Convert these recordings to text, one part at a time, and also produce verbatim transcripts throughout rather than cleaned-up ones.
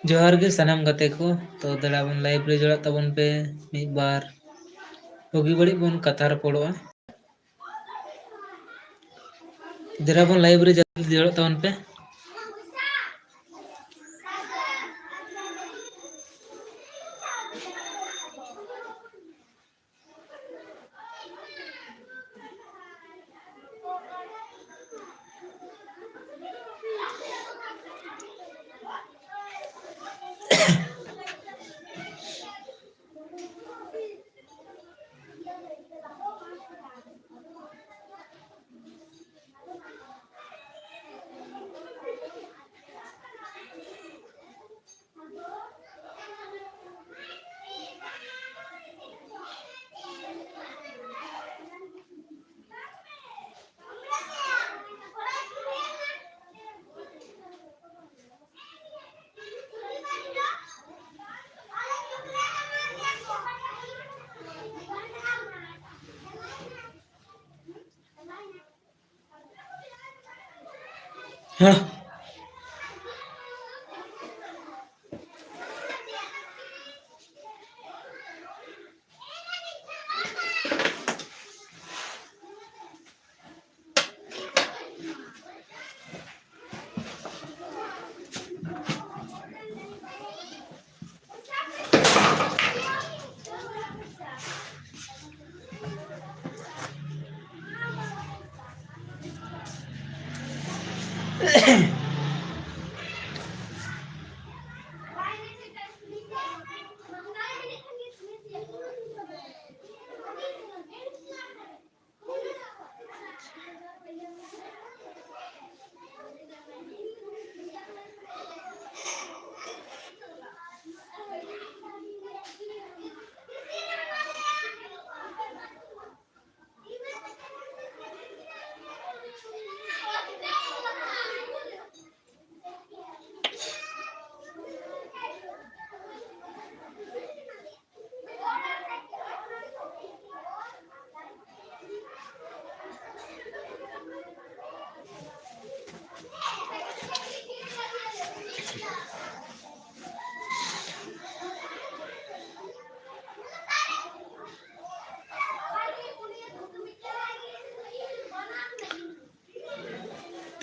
ᱡᱚᱦᱟᱨ ᱜᱮ ᱥᱟᱱᱟᱢ ᱜᱟᱛᱮ ᱠᱚ᱾ ᱛᱚ ᱫᱮᱞᱟ ᱵᱚᱱ live ᱨᱮ ᱡᱚᱲᱟᱜ ᱛᱟᱵᱚᱱ ᱯᱮ, ᱢᱤᱫ ᱵᱟᱨ ᱵᱩᱜᱤ ᱵᱟᱹᱲᱤᱡ ᱵᱚᱱ ᱠᱟᱛᱷᱟ ᱨᱚᱯᱚᱲᱚᱜᱼᱟ᱾ ᱫᱮᱞᱟ ᱵᱚᱱ live ᱨᱮ ᱡᱚᱲᱟᱜ ᱛᱟᱵᱚᱱ ᱯᱮ᱾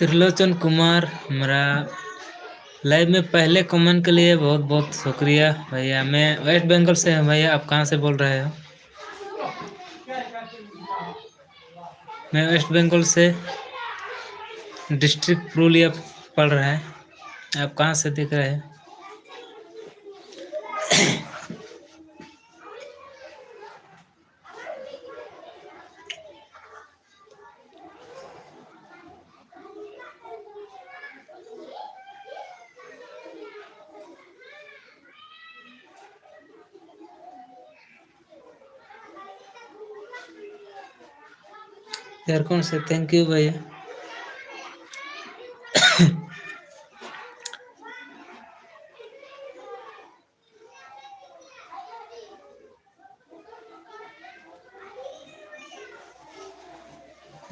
त्रिलोचन कुमार, मेरा लाइव में पहले कमेंट के लिए बहुत बहुत शुक्रिया भैया। मैं वेस्ट बंगाल से हूँ भैया, आप कहाँ से बोल रहे हो? मैं वेस्ट बंगाल से, डिस्ट्रिक्ट पुरुलिया पड़ रहा है। आप कहाँ से देख रहे हैं? झारखंड से, थैंक यू भैया।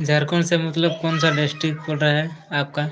झारखंड से मतलब कौन सा डिस्ट्रिक्ट पड़ रहा है आपका?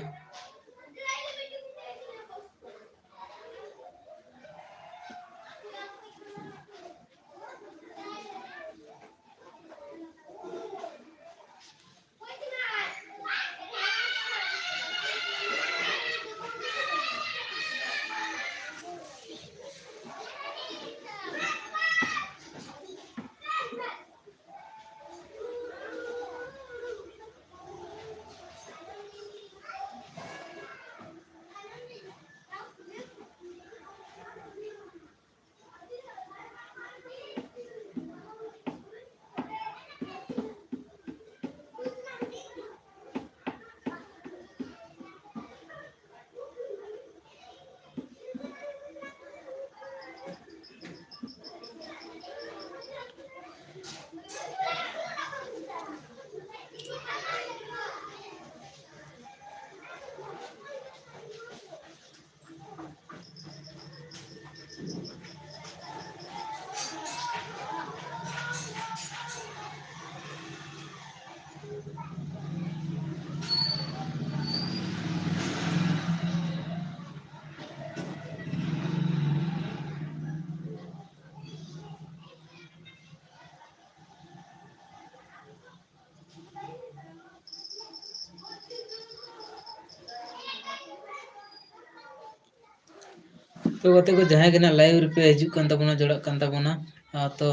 ᱜᱟᱛᱮ ᱠᱚ, ᱡᱟᱦᱟᱸᱭ ᱜᱮ ᱱᱟᱜ live ᱨᱮᱯᱮ ᱦᱤᱡᱩᱜ ᱠᱟᱱ ᱛᱟᱵᱚᱱᱟ, ᱡᱚᱲᱟᱜ ᱠᱟᱱ ᱛᱟᱵᱚᱱᱟ, ᱟᱨ ᱛᱚ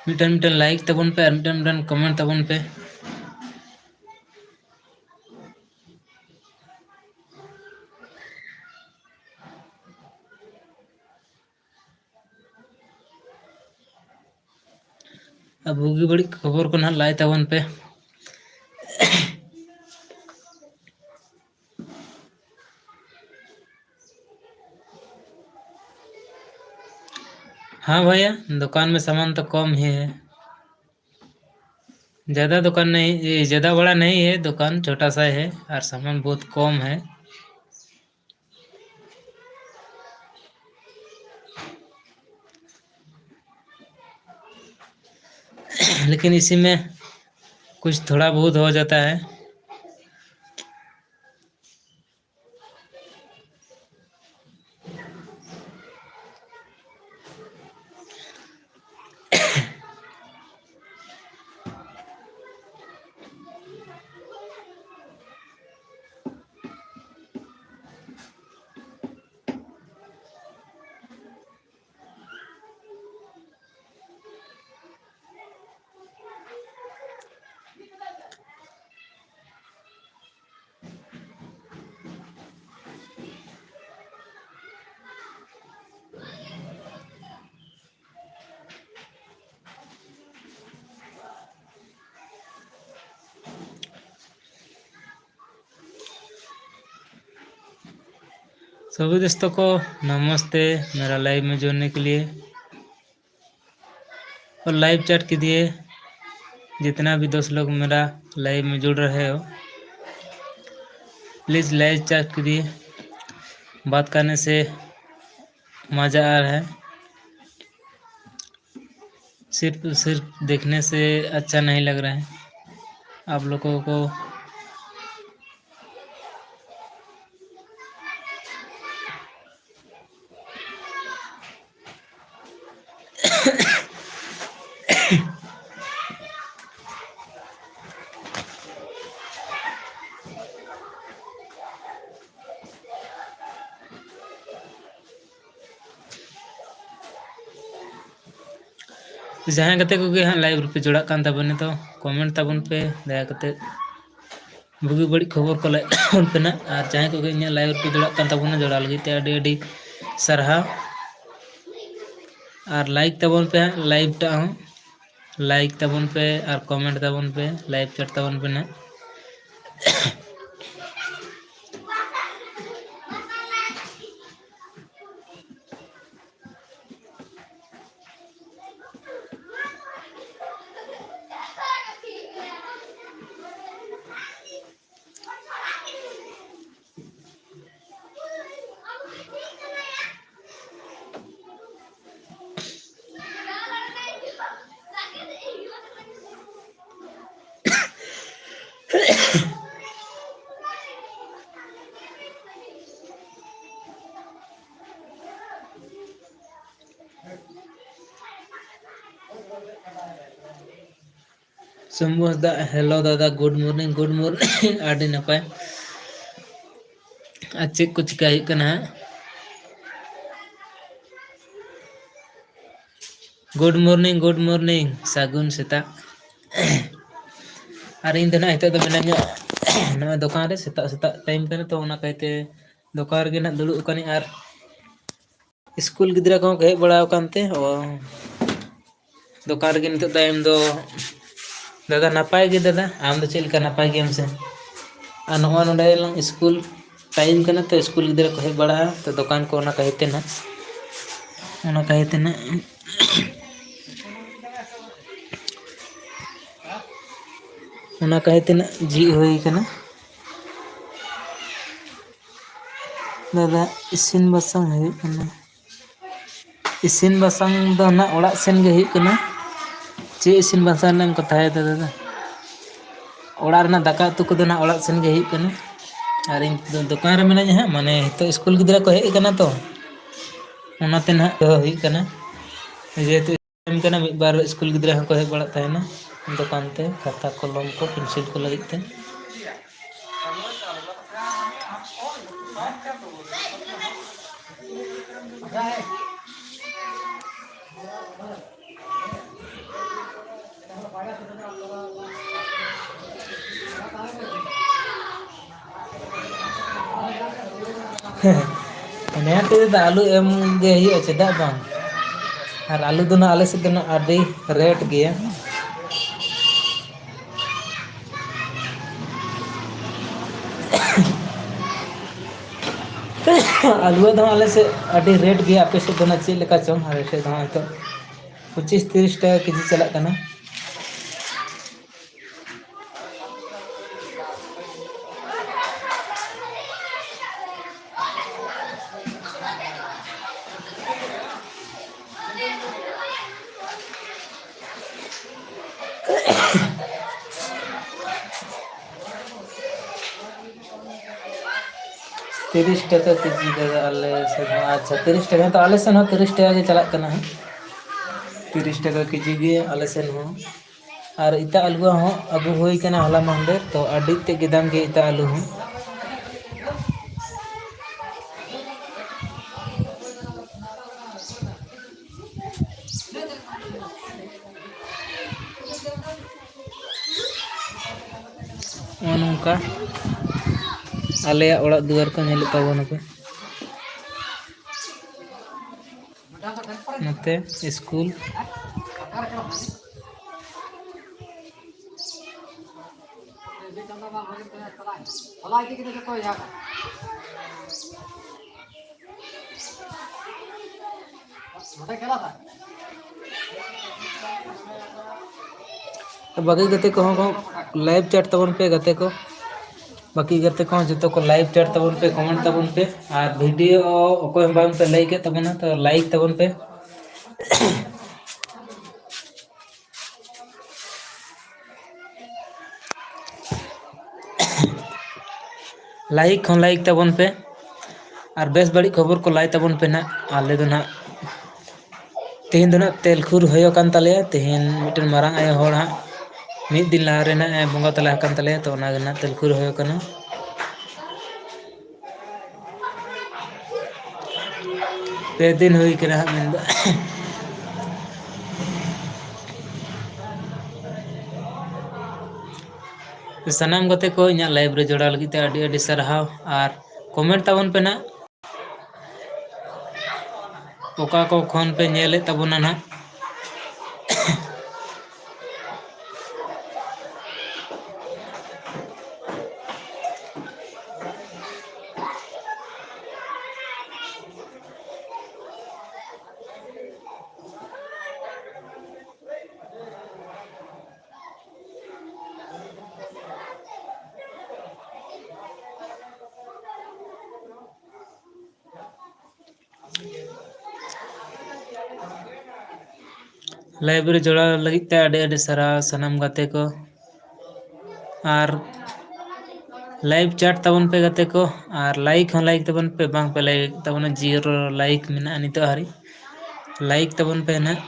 ᱢᱤᱫᱴᱮᱱ ᱢᱤᱫᱴᱮᱱ like ᱛᱟᱵᱚᱱ ᱯᱮ ᱟᱨ ᱢᱤᱫᱴᱮᱱ ᱢᱤᱫᱴᱮᱱ comment ᱛᱟᱵᱚᱱ ᱯᱮ᱾ ᱟᱨ ᱵᱩᱜᱤ ᱵᱟᱹᱲᱤᱡ ᱠᱷᱚᱵᱚᱨ ᱠᱚ ᱱᱟᱦᱟᱜ ᱞᱟᱹᱭ ᱛᱟᱵᱚᱱ ᱯᱮ᱾ हाँ भैया, दुकान में सामान तो कम ही है। ज़्यादा दुकान नहीं, ये ज़्यादा बड़ा नहीं है दुकान, छोटा सा है और सामान बहुत कम है। लेकिन इसी में कुछ थोड़ा बहुत हो जाता है। सभी दोस्तों को नमस्ते, मेरा लाइव में जुड़ने के लिए। और लाइव चैट कीजिए, जितना भी दोस्त लोग मेरा लाइव में जुड़ रहे हो, प्लीज़ लाइव चैट कीजिए। बात करने से मज़ा आ रहा है, सिर्फ सिर्फ देखने से अच्छा नहीं लग रहा है आप लोगों को। ᱡᱟᱦᱟᱸᱭ ᱜᱟᱛᱮ ᱠᱚᱜᱮ ᱦᱟᱸᱜ live ᱨᱮᱯᱮ ᱡᱚᱲᱟᱜ ᱠᱟᱱ ᱛᱟᱵᱚᱱᱟ ᱛᱚ, comment ᱛᱟᱵᱚᱱ ᱯᱮ ᱫᱟᱭᱟ ᱠᱟᱛᱮ᱾ ᱵᱩᱜᱤ ᱵᱟᱹᱲᱤᱡ ᱠᱷᱚᱵᱚᱨ ᱠᱚ ᱞᱟᱹᱭ ᱛᱟᱵᱚᱱ ᱯᱮ ᱱᱟᱜ᱾ ᱟᱨ ᱡᱟᱦᱟᱸᱭ ᱠᱚᱜᱮ ᱤᱧᱟᱹᱜ live ᱨᱮᱯᱮ ᱡᱚᱲᱟᱜ ᱠᱟᱱ ᱛᱟᱵᱚᱱᱟ, ᱡᱚᱲᱟᱣ ᱞᱟᱹᱜᱤᱫ ᱛᱮ ᱟᱹᱰᱤ ᱟᱹᱰᱤ ᱥᱟᱨᱦᱟᱣ᱾ ᱟᱨ like ᱛᱟᱵᱚᱱ ᱯᱮ ᱦᱟᱸᱜ, live ᱴᱟᱜ ᱦᱚᱸ like ᱛᱟᱵᱚᱱ ᱯᱮ ᱟᱨ comment ᱛᱟᱵᱚᱱ ᱯᱮ, live chat ᱛᱟᱵᱚᱱ ᱯᱮ ᱱᱟᱜ᱾ ᱥᱚᱢᱵᱷᱩ ᱦᱟᱸᱥᱫᱟ, hello ᱫᱟᱫᱟ, good morning, good morning᱾ ᱟᱹᱰᱤ ᱱᱟᱯᱟᱭ᱾ ᱟᱨ ᱪᱮᱫ ᱠᱚ ᱪᱤᱠᱟᱹ ᱦᱩᱭᱩᱜ ᱠᱟᱱᱟ ᱦᱟᱸᱜ? Good morning, good morning, ᱥᱟᱹᱜᱩᱱ ᱥᱮᱛᱟᱜ᱾ ᱟᱨ ᱤᱧ ᱫᱚ ᱱᱟᱜ ᱱᱤᱛᱚᱜ ᱫᱚ ᱢᱤᱱᱟᱹᱧᱟ ᱱᱚᱜᱼᱚᱭ ᱫᱚᱠᱟᱱ ᱨᱮ, ᱥᱮᱛᱟᱜ ᱥᱮᱛᱟᱜ time ᱠᱟᱱᱟ ᱛᱚ, ᱚᱱᱟ ᱠᱟᱭᱛᱮ ᱫᱚᱠᱟᱱ ᱨᱮᱜᱮ ᱱᱟᱜ ᱫᱩᱲᱩᱵ ᱟᱠᱟᱱᱟᱹᱧ᱾ ᱟᱨ ᱥᱠᱩᱞ ᱜᱤᱫᱽᱨᱟᱹ ᱠᱚᱦᱚᱸ ᱠᱚ ᱦᱮᱡ ᱵᱟᱲᱟ ᱟᱠᱟᱱ ᱛᱮ, ᱚ, ᱫᱚᱠᱟᱱ ᱨᱮᱜᱮ ᱱᱤᱛᱚᱜ time ᱫᱚ᱾ ᱫᱟᱫᱟ, ᱱᱟᱯᱟᱭ ᱜᱮ ᱫᱟᱫᱟ, ᱟᱢ ᱫᱚ ᱪᱮᱫ ᱞᱮᱠᱟ, ᱱᱟᱯᱟᱭ ᱜᱮᱭᱟᱢ ᱥᱮ? ᱟᱨ ᱱᱚᱜᱼᱚᱭ ᱱᱚᱰᱮ ᱞᱟᱝ ᱥᱠᱩᱞ time ᱠᱟᱱᱟ ᱛᱚ, ᱥᱠᱩᱞ ᱜᱤᱫᱽᱨᱟᱹ ᱠᱚ ᱦᱮᱡ ᱵᱟᱲᱟᱜᱼᱟ ᱛᱚ, ᱫᱚᱠᱟᱱ ᱠᱚ ᱚᱱᱟ ᱠᱟᱹᱦᱤᱛᱮ ᱱᱟᱜ, ᱚᱱᱟ ᱠᱟᱹᱦᱤᱛᱮ ᱱᱟᱜ, ᱚᱱᱟ ᱠᱟᱹᱦᱤᱛᱮ ᱱᱟᱜ ᱡᱷᱤᱡ ᱦᱩᱭ ᱠᱟᱱᱟ᱾ ᱫᱟᱫᱟ, ᱤᱥᱤᱱ ᱵᱟᱥᱟᱝ ᱦᱩᱭᱩᱜ ᱠᱟᱱᱟ᱾ ᱤᱥᱤᱱ ᱵᱟᱥᱟᱝ ᱫᱚ ᱱᱟᱜ ᱚᱲᱟᱜ ᱥᱮᱱ ᱜᱮ ᱦᱩᱭᱩᱜ ᱠᱟᱱᱟ᱾ ᱪᱮᱫ ᱤᱥᱤᱱ ᱵᱟᱥᱟᱝ ᱨᱮᱱᱟᱜ ᱮᱢ ᱠᱟᱛᱷᱟᱭᱮᱫᱟ ᱫᱟᱫᱟ? ᱚᱲᱟᱜ ᱨᱮᱱᱟᱜ ᱫᱟᱠᱟ ᱩᱛᱩ ᱠᱚᱫᱚ ᱱᱟᱜ ᱚᱲᱟᱜ ᱥᱮᱱ ᱜᱮ ᱦᱩᱭᱩᱜ ᱠᱟᱱᱟ᱾ ᱟᱨ ᱤᱧ ᱫᱚ ᱫᱚᱠᱟᱱ ᱨᱮ ᱢᱮᱱᱟᱹᱧᱟ ᱦᱟᱸᱜ, ᱢᱟᱱᱮ ᱱᱤᱛᱚᱜ ᱥᱠᱩᱞ ᱜᱤᱫᱽᱨᱟᱹ ᱠᱚ ᱦᱮᱡ ᱟᱠᱟᱱᱟ ᱛᱚ, ᱚᱱᱟᱛᱮ ᱱᱟᱜ ᱫᱚᱦᱚ ᱦᱩᱭᱩᱜ ᱠᱟᱱᱟ᱾ ᱡᱮᱦᱮᱛᱩ time ᱠᱟᱱᱟ, ᱢᱤᱫ ᱵᱟᱨ ᱥᱠᱩᱞ ᱜᱤᱫᱽᱨᱟᱹ ᱦᱚᱸᱠᱚ ᱦᱮᱡ ᱵᱟᱲᱟᱜ ᱛᱟᱦᱮᱱᱟ ᱫᱚᱠᱟᱱ ᱛᱮ, ᱠᱷᱟᱛᱟ ᱠᱚᱞᱚᱢ ᱠᱚ ᱯᱮᱱᱥᱤᱞ ᱠᱚ ᱞᱟᱹᱜᱤᱫ ᱛᱮ᱾ ᱱᱤᱦᱟᱹᱛᱤ ᱫᱚ ᱟᱹᱞᱩ ᱮᱢ ᱜᱮ ᱦᱩᱭᱩᱜᱼᱟ, ᱪᱮᱫᱟᱜ ᱵᱟᱝ? ᱟᱨ ᱟᱹᱞᱩ ᱫᱚ ᱱᱟᱜ ᱟᱞᱮ ᱥᱮᱫ ᱫᱚ ᱱᱟᱜ ᱟᱹᱰᱤ rate ᱜᱮᱭᱟ᱾ ᱟᱹᱞᱩ ᱫᱚ ᱟᱞᱮ ᱥᱮᱫ ᱟᱹᱰᱤ rate ᱜᱮᱭᱟ, ᱟᱯᱮ ᱥᱮᱫ ᱫᱚ ᱱᱟᱜ ᱪᱮᱫ ᱞᱮᱠᱟ ᱪᱚᱝ? ᱟᱞᱮ ᱥᱮᱫ ᱫᱚ ᱦᱟᱸᱜ ᱱᱤᱛᱚᱜ ᱯᱚᱸᱪᱤᱥ ᱛᱤᱨᱤᱥ ᱴᱟᱠᱟ ᱠᱮᱡᱤ ᱪᱟᱞᱟᱜ ᱠᱟᱱᱟ᱾ ᱛᱤᱨᱤᱥ ᱴᱟᱠᱟ ᱠᱮᱡᱤ ᱫᱚ ᱟᱞᱮ ᱥᱮᱫ ᱦᱚᱸ, ᱟᱪᱪᱷᱟ, ᱛᱤᱨᱤᱥ ᱴᱟᱠᱟ, ᱛᱚ ᱟᱞᱮ ᱥᱮᱫ ᱦᱚᱸ ᱛᱤᱨᱤᱥ ᱴᱟᱠᱟ ᱜᱮ ᱪᱟᱞᱟᱜ ᱠᱟᱱᱟ ᱦᱟᱸᱜ᱾ ᱛᱤᱨᱤᱥ ᱴᱟᱠᱟ ᱠᱮᱡᱤ ᱜᱮ ᱟᱞᱮ ᱥᱮᱫ ᱦᱚᱸ᱾ ᱟᱨ ᱮᱴᱟᱜ ᱟᱹᱞᱩ ᱦᱚᱸ ᱟᱹᱜᱩ ᱦᱩᱭ ᱠᱟᱱᱟ ᱦᱚᱞᱟ ᱢᱟᱦᱫᱮᱨ, ᱛᱚ ᱟᱹᱰᱤ ᱛᱮᱫ ᱜᱮ ᱫᱟᱢ ᱜᱮᱭᱟ ᱮᱴᱟᱜ ᱟᱹᱞᱩ ᱦᱚᱸ᱾ ᱱᱚᱜᱼᱚ ᱱᱚᱝᱠᱟ ᱟᱞᱮᱭᱟᱜ ᱚᱲᱟᱜ ᱫᱩᱣᱟᱹᱨ ᱠᱚ ᱧᱮᱞᱮᱫ ᱛᱟᱵᱚᱱᱟᱯᱮ᱾ ᱱᱚᱛᱮ ᱥᱠᱩᱞ᱾ ᱵᱟᱹᱠᱤ ᱜᱟᱛᱮ ᱠᱚᱦᱚᱸ ᱠᱚ live chat ᱛᱟᱵᱚᱱ ᱯᱮ, ᱜᱟᱛᱮ ᱠᱚ᱾ ᱵᱟᱹᱠᱤ ᱜᱟᱛᱮ ᱠᱚᱦᱚᱸ ᱡᱚᱛᱚ ᱠᱚ live chat ᱛᱟᱵᱚᱱ ᱯᱮ, comment ᱛᱟᱵᱚᱱ ᱯᱮ᱾ ᱟᱨ video ᱚᱠᱚᱭ ᱦᱚᱸ ᱵᱟᱝ ᱯᱮ like ᱮᱫ ᱛᱟᱵᱚᱱᱟ, ᱛᱚ like ᱛᱟᱵᱚᱱ ᱯᱮ᱾ Like ᱦᱚᱸ like ᱛᱟᱵᱚᱱ ᱯᱮ, ᱟᱨ ᱵᱮᱥ ᱵᱟᱹᱲᱤᱡ ᱠᱷᱚᱵᱚᱨ ᱠᱚ ᱞᱟᱹᱭ ᱛᱟᱵᱚᱱ ᱯᱮ ᱱᱟᱦᱟᱜ᱾ ᱟᱞᱮ ᱫᱚ ᱱᱟᱦᱟᱜ ᱛᱮᱦᱮᱧ ᱫᱚ ᱱᱟᱦᱟᱜ ᱛᱮᱞᱠᱷᱩᱨ ᱦᱩᱭ ᱟᱠᱟᱱ ᱛᱟᱞᱮᱭᱟ᱾ ᱛᱮᱦᱮᱧ ᱢᱤᱫᱴᱮᱱ ᱢᱟᱨᱟᱝ ᱟᱭᱳ ᱦᱚᱲ ᱦᱟᱸᱜ ᱢᱤᱫ ᱫᱤᱱ ᱞᱟᱦᱟ ᱨᱮ ᱱᱟᱦᱟᱜ ᱮ ᱵᱚᱸᱜᱟ ᱛᱟᱞᱟ ᱟᱠᱟᱱ ᱛᱟᱞᱮᱭᱟ, ᱛᱚ ᱚᱱᱟ ᱜᱮ ᱱᱟᱦᱟᱜ ᱛᱮᱞᱠᱷᱩᱨ ᱦᱩᱭ ᱟᱠᱟᱱᱟ᱾ ᱯᱮ ᱫᱤᱱ ᱦᱩᱭ ᱠᱟᱱᱟ ᱦᱟᱸᱜ ᱢᱮᱱᱫᱚ᱾ ᱥᱟᱱᱟᱢ ᱜᱟᱛᱮ ᱠᱚ, ᱤᱧᱟᱹᱜ live ᱨᱮ ᱡᱚᱲᱟᱣ ᱞᱟᱹᱜᱤᱫ ᱛᱮ ᱟᱹᱰᱤ ᱟᱹᱰᱤ ᱥᱟᱨᱦᱟᱣ, ᱟᱨ comment ᱛᱟᱵᱚᱱ ᱯᱮ ᱱᱟᱜ, ᱚᱠᱟ ᱠᱚ ᱠᱷᱚᱱ ᱯᱮ ᱧᱮᱞᱮᱫ ᱛᱟᱵᱚᱱᱟ ᱱᱟᱜ᱾ Live ᱨᱮ ᱡᱚᱲᱟᱣ ᱞᱟᱹᱜᱤᱫ ᱛᱮ ᱟᱹᱰᱤ ᱟᱹᱰᱤ ᱥᱟᱨᱦᱟᱣ ᱥᱟᱱᱟᱢ ᱜᱟᱛᱮ ᱠᱚ᱾ ᱟᱨ live chat ᱛᱟᱵᱚᱱ ᱯᱮ ᱜᱟᱛᱮ ᱠᱚ, ᱟᱨ like ᱦᱚᱸ like ᱛᱟᱵᱚᱱ ᱯᱮ, ᱵᱟᱝ ᱯᱮ like ᱛᱟᱵᱚᱱᱟ, zero like ᱢᱮᱱᱟᱜᱼᱟ ᱱᱤᱛᱚᱜ ᱦᱟᱹᱨᱤᱡ᱾ Like ᱛᱟᱵᱚᱱ ᱯᱮ ᱱᱟᱜ᱾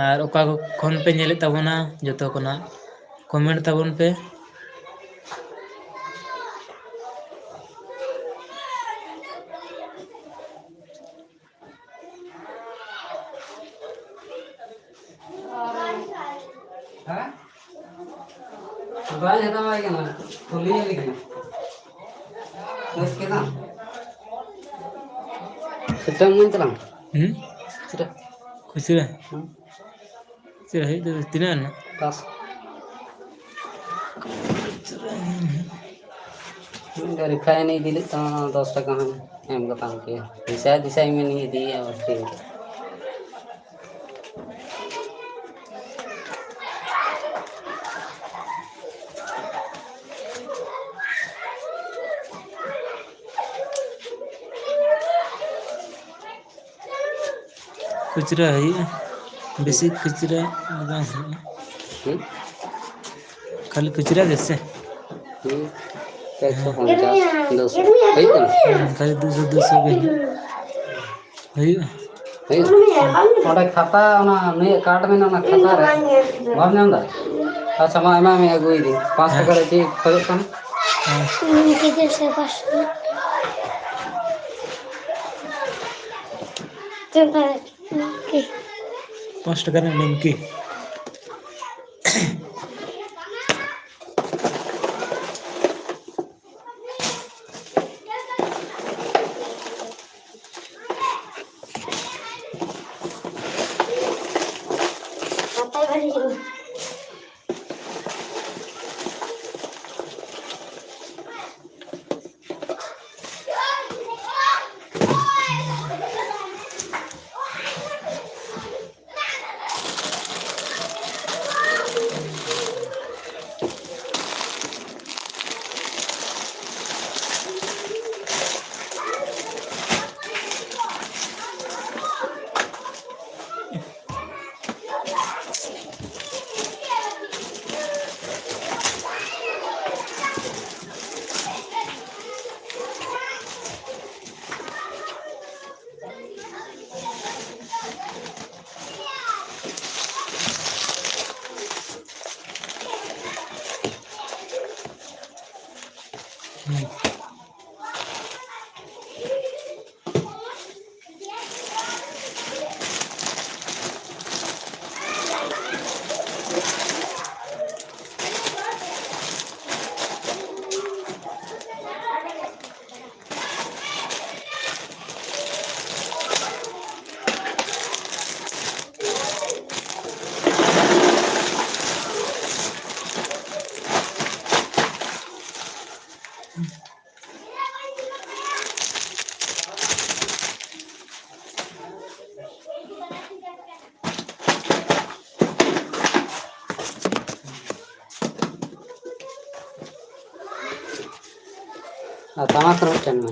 ᱟᱨ ᱚᱠᱟ ᱠᱚ ᱠᱷᱚᱱ ᱯᱮ ᱧᱮᱞᱮᱫ ᱛᱟᱵᱚᱱᱟ, ᱡᱚᱛᱚ ᱠᱚ ᱱᱟᱜ comment ᱛᱟᱵᱚᱱ ᱯᱮ᱾ ᱦᱮᱸ? ᱵᱟᱹᱧ ᱦᱟᱛᱟᱣ ᱟᱭ ᱠᱟᱱᱟ, ᱠᱩᱞᱤᱭᱮ ᱞᱟᱹᱜᱤᱫ᱾ ᱵᱩᱡᱽ ᱠᱮᱫᱟᱢ? ᱥᱮᱴᱮᱨ ᱢᱟᱹᱧ ᱛᱟᱞᱟᱝ᱾ ᱦᱩᱸ? ᱥᱮᱴᱮᱨ᱾ ᱠᱷᱩᱪᱨᱟᱹ? ᱦᱩᱸ᱾ ᱪᱮᱫ ᱦᱩᱭᱩᱜ ᱛᱟᱵᱮ-, ᱛᱤᱱᱟᱹᱜ ᱨᱮᱱᱟᱜ? ᱯᱟᱸᱪ᱾ ᱤᱧ ᱫᱚ ᱨᱤᱯᱷᱟᱭᱤᱱ ᱤᱫᱤ ᱞᱮᱫ ᱛᱟᱢᱟ, ᱫᱚᱥ ᱴᱟᱠᱟ ᱦᱚᱸ ᱮᱢ ᱠᱟᱛᱟᱢ ᱠᱮᱭᱟ᱾ ᱫᱤᱥᱟᱭ, ᱫᱤᱥᱟᱭ ᱢᱮ, ᱱᱤᱭᱟᱹ ᱤᱫᱤᱭᱟ, ᱵᱟᱹᱲᱛᱤ᱾ ᱠᱷᱩᱪᱨᱟᱹ ᱦᱩᱭᱩᱜᱼᱟ, ᱵᱮᱥᱤ ᱠᱷᱩᱪᱨᱟᱹ ᱫᱚ ᱵᱟᱝ ᱦᱩᱭᱩᱜᱼᱟ᱾ ᱦᱩᱸ? ᱠᱷᱟᱹᱞᱤ ᱠᱷᱩᱪᱨᱟᱹ ᱜᱮ ᱥᱮ? ᱦᱩᱸ᱾ ᱪᱟᱨᱥᱚ ᱯᱚᱧᱪᱟᱥ, ᱫᱩᱥᱚ᱾ ᱦᱩᱭᱩᱜ ᱠᱟᱱᱟ? ᱦᱩᱸ, ᱠᱷᱟᱹᱞᱤ ᱫᱩᱥᱚ, ᱫᱩᱥᱚ ᱜᱮ ᱦᱩᱭᱩᱜᱼᱟ᱾ ᱦᱩᱭᱩᱜᱼᱟ᱾ ᱦᱩᱭᱩᱜᱼᱟ᱾ ᱚᱸᱰᱮ ᱠᱷᱟᱛᱟ, ᱚᱱᱟ ᱱᱩᱭᱟᱜ ᱠᱟᱨᱰ ᱢᱮᱱᱟᱜᱼᱟ, ᱚᱱᱟ ᱠᱷᱟᱛᱟ ᱨᱮ᱾ ᱵᱟᱢ ᱧᱟᱢ ᱮᱫᱟ? ᱟᱪᱪᱷᱟ, ᱢᱟ, ᱮᱢᱟᱭ ᱢᱮ, ᱟᱹᱜᱩᱭᱮᱫᱤᱧ᱾ ᱯᱟᱸᱪ ᱴᱟᱠᱟ ᱨᱮ ᱪᱮᱫ ᱠᱷᱚᱡᱚᱜ ᱠᱟᱱᱟ? ᱦᱮᱸ᱾ ᱱᱤᱝᱠᱟᱹ ᱜᱮ ᱥᱮ ᱯᱟᱸᱪ ᱴᱟᱠᱟ᱾ ᱪᱮᱫ ᱞᱮᱠᱟ? ᱱᱤᱢᱠᱤ᱾ ᱯᱟᱸᱪ ᱴᱟᱠᱟ ᱨᱮᱱᱟᱜ ᱱᱤᱢᱠᱤ᱾ ᱟᱨ ᱴᱟᱢᱟᱠ ᱨᱮ ᱢᱤᱫᱴᱮᱱ ᱢᱮ᱾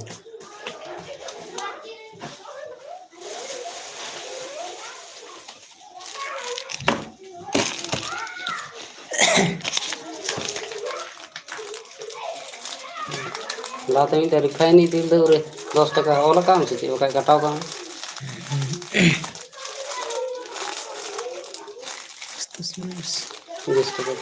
ᱞᱟᱦᱟᱛᱮ ᱢᱤᱫᱴᱮᱱ ᱨᱤᱯᱷᱟᱭᱤᱱ ᱤᱫᱤ ᱞᱮᱫᱟ, ᱩᱱᱨᱮ ᱫᱚᱥ ᱴᱟᱠᱟ ᱚᱞ ᱟᱠᱟᱫ ᱟᱢ ᱥᱮ ᱪᱮᱫ? ᱵᱟᱠᱷᱟᱡ ᱠᱟᱴᱟᱣ ᱠᱟᱜ ᱢᱮ᱾ ᱵᱤᱥ ᱴᱟᱠᱟ᱾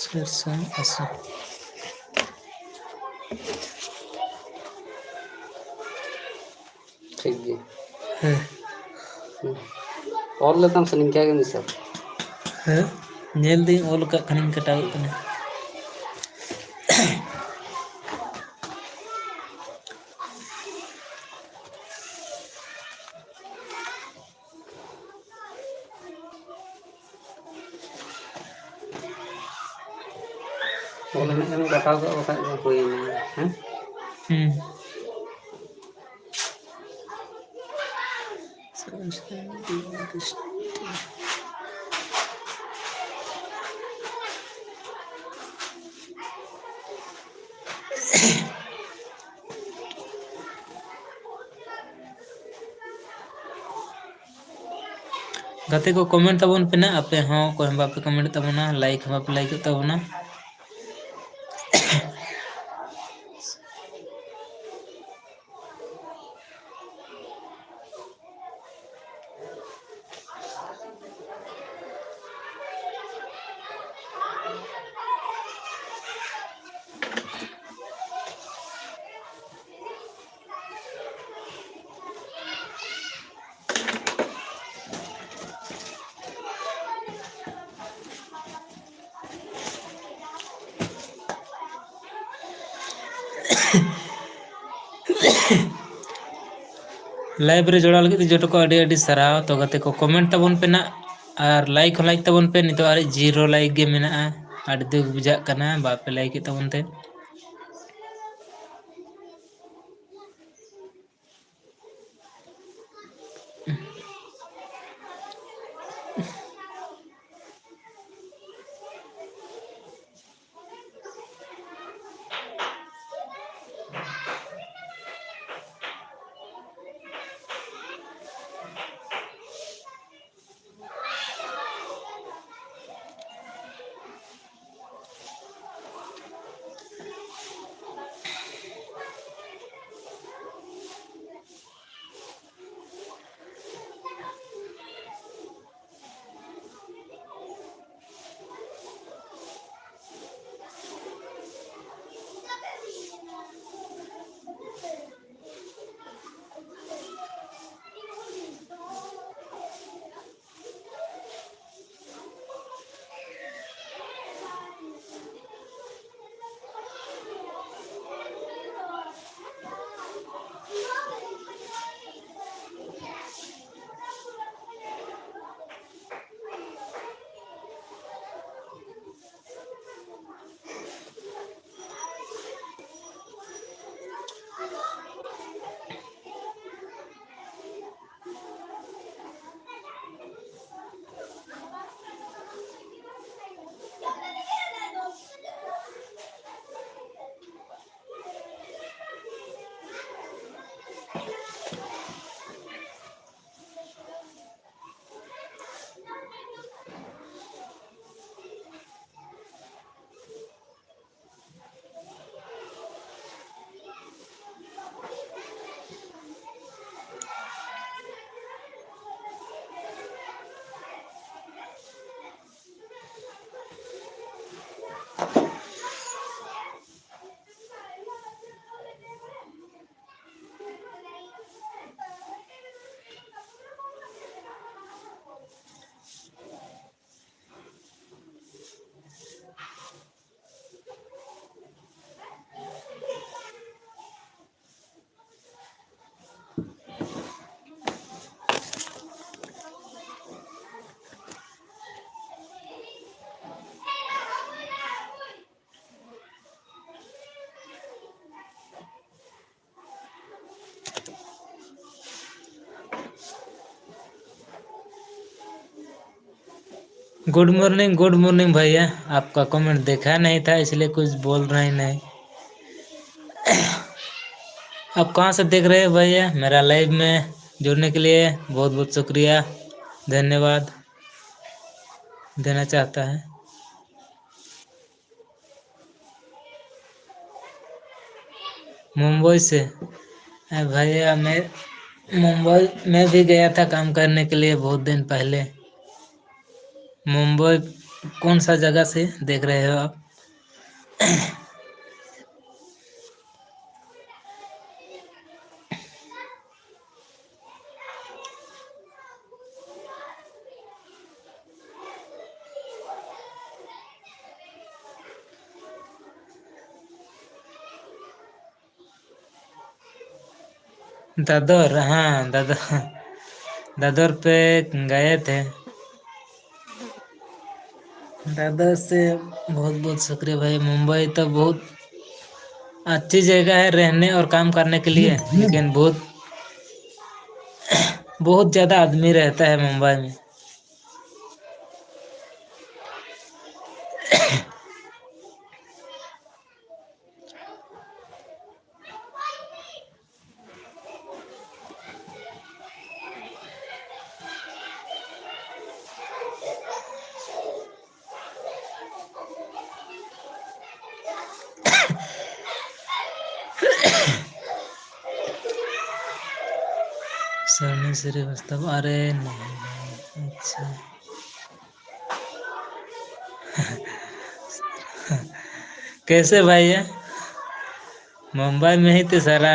ᱪᱟᱨᱥᱚ ᱟᱥᱤ᱾ ᱴᱷᱤᱠ ᱜᱮᱭᱟ᱾ ᱦᱮᱸ᱾ ᱦᱩᱸ᱾ ᱚᱞ ᱞᱮᱫᱟᱢ ᱥᱮ ᱱᱤᱝᱠᱟ ᱜᱮᱢ ᱦᱤᱥᱟᱹᱵ? ᱦᱮᱸ, ᱧᱮᱞ ᱫᱟᱹᱧ ᱚᱞ ᱟᱠᱟᱫ ᱠᱷᱟᱱᱤᱧ ᱠᱟᱴᱟᱣ ᱠᱟᱜ ᱠᱟᱱᱟ᱾ ᱚᱞ ᱢᱮ, ᱮᱢ ᱠᱟᱴᱟᱣ ᱠᱟᱜ ᱵᱟᱠᱷᱟᱡ ᱫᱚ ᱦᱩᱭ ᱮᱱᱟ, ᱦᱮᱸ? ᱦᱩᱸ᱾ ᱜᱟᱛᱮ ᱠᱚ, comment ᱛᱟᱵᱚᱱ ᱯᱮ ᱱᱟᱜ, ᱟᱯᱮ ᱦᱚᱸ ᱚᱠᱚᱭ ᱦᱚᱸ ᱵᱟᱯᱮ comment ᱛᱟᱵᱚᱱᱟ, like ᱦᱚᱸ ᱵᱟᱯᱮ ᱞᱟᱭᱤᱠ ᱛᱟᱵᱚᱱᱟ᱾ Live ᱨᱮ ᱡᱚᱲᱟᱣ ᱞᱟᱹᱜᱤᱫ ᱛᱮ ᱡᱚᱛᱚ ᱠᱚ ᱟᱹᱰᱤ ᱟᱹᱰᱤ ᱥᱟᱨᱦᱟᱣ᱾ ᱛᱚ ᱜᱟᱛᱮ ᱠᱚ, comment ᱛᱟᱵᱚᱱ ᱯᱮ ᱱᱟᱜ ᱟᱨ like ᱦᱚᱸ like ᱛᱟᱵᱚᱱ ᱯᱮ᱾ ᱱᱤᱛᱚᱜ ᱟᱨ zero like ᱜᱮ ᱢᱮᱱᱟᱜᱼᱟ, ᱟᱹᱰᱤ ᱫᱩᱠ ᱵᱩᱡᱷᱟᱹᱜ ᱠᱟᱱᱟ ᱵᱟᱯᱮ like ᱮᱫ ᱛᱟᱵᱚᱱ ᱛᱮ᱾ गुड मॉर्निंग, गुड मॉर्निंग भैया। आपका कमेंट देखा नहीं था, इसलिए कुछ बोल रहे नहीं। आप कहाँ से देख रहे हैं भैया? मेरा लाइव में जुड़ने के लिए बहुत बहुत शुक्रिया, धन्यवाद देना चाहता है। मुंबई से। अरे भैया, मैं मुंबई में भी गया था काम करने के लिए बहुत दिन पहले। मुंबई कौन सा जगह से देख रहे हो आप? दादर, हाँ, दादर, दादर पे गए थे। दादर से बहुत बहुत शुक्रिया भाई। मुंबई तो बहुत अच्छी जगह है रहने और काम करने के लिए, लेकिन बहुत, बहुत ज़्यादा आदमी रहता है मुंबई में। सनी श्रीवास्तव, अरे नहीं, नहीं, अच्छा। कैसे भाई है? मुंबई में ही तो सारा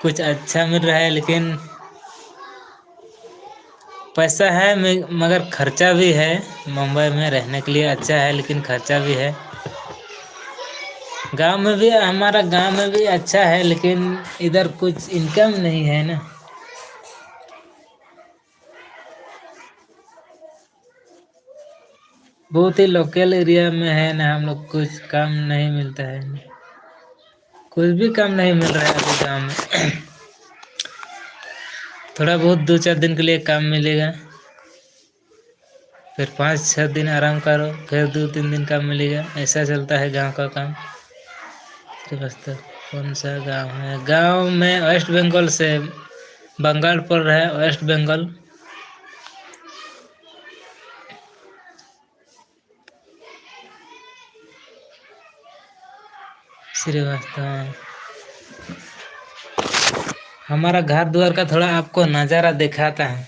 कुछ अच्छा मिल रहा है, लेकिन पैसा है, मे-, मगर खर्चा भी है। मुंबई में रहने के लिए अच्छा है, लेकिन खर्चा भी है। गांव में भी, हमारा गांव में भी अच्छा है, लेकिन इधर कुछ इनकम नहीं है ना। बहुत ही लोकल एरिया में है ना हम लोग, कुछ काम नहीं मिलता है ना, कुछ भी काम नहीं मिल रहा है अभी गाँव में। थोड़ा बहुत दो चार दिन के लिए काम मिलेगा। फिर पाँच छः दिन आराम करो, फिर दो तीन दिन काम मिलेगा। ऐसा चलता है गांव का काम। श्रीवास्तव, कौन सा गांव है? गांव में वेस्ट बंगाल से, बंगाल पड़ रहा है, वेस्ट बंगाल। श्रीवास्तव, हमारा घर द्वार का थोड़ा आपको नज़ारा दिखाता है।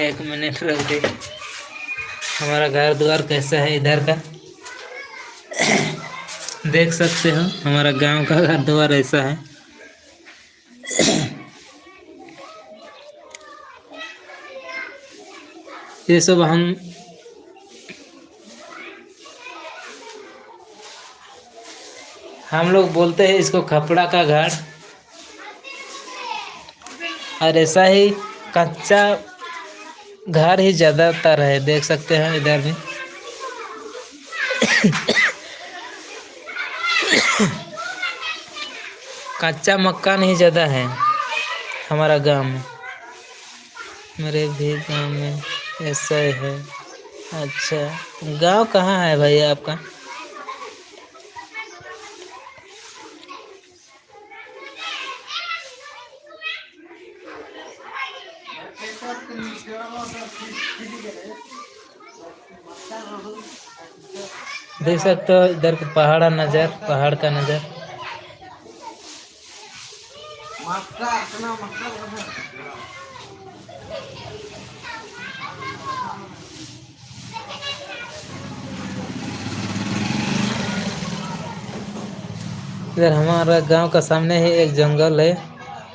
एक मिनट रुक दे। हमारा घर द्वार कैसा है इधर का, देख सकते हो। हमारा गांव का घर द्वार ऐसा है। ये सब हम हम लोग बोलते हैं इसको खपड़ा का घर। और ऐसा ही कच्चा घर ही ज़्यादातर है, देख सकते हैं इधर भी। कच्चा मकान ही ज़्यादा है हमारा गांव में। मेरे भी गांव में ऐसा ही है। अच्छा, गांव कहाँ है भैया आपका? देख सकते हो इधर का पहाड़ का नज़र, पहाड़ का नज़र। इधर हमारा गांव का सामने ही एक जंगल है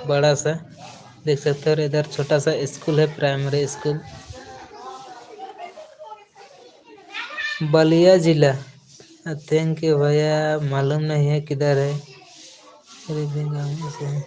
बड़ा सा, देख सकते हो। इधर छोटा सा स्कूल है, प्राइमरी स्कूल, बलिया जिला। थैंक यू भैया, मालूम नहीं है किधर है। अरे भी गाँव में से है।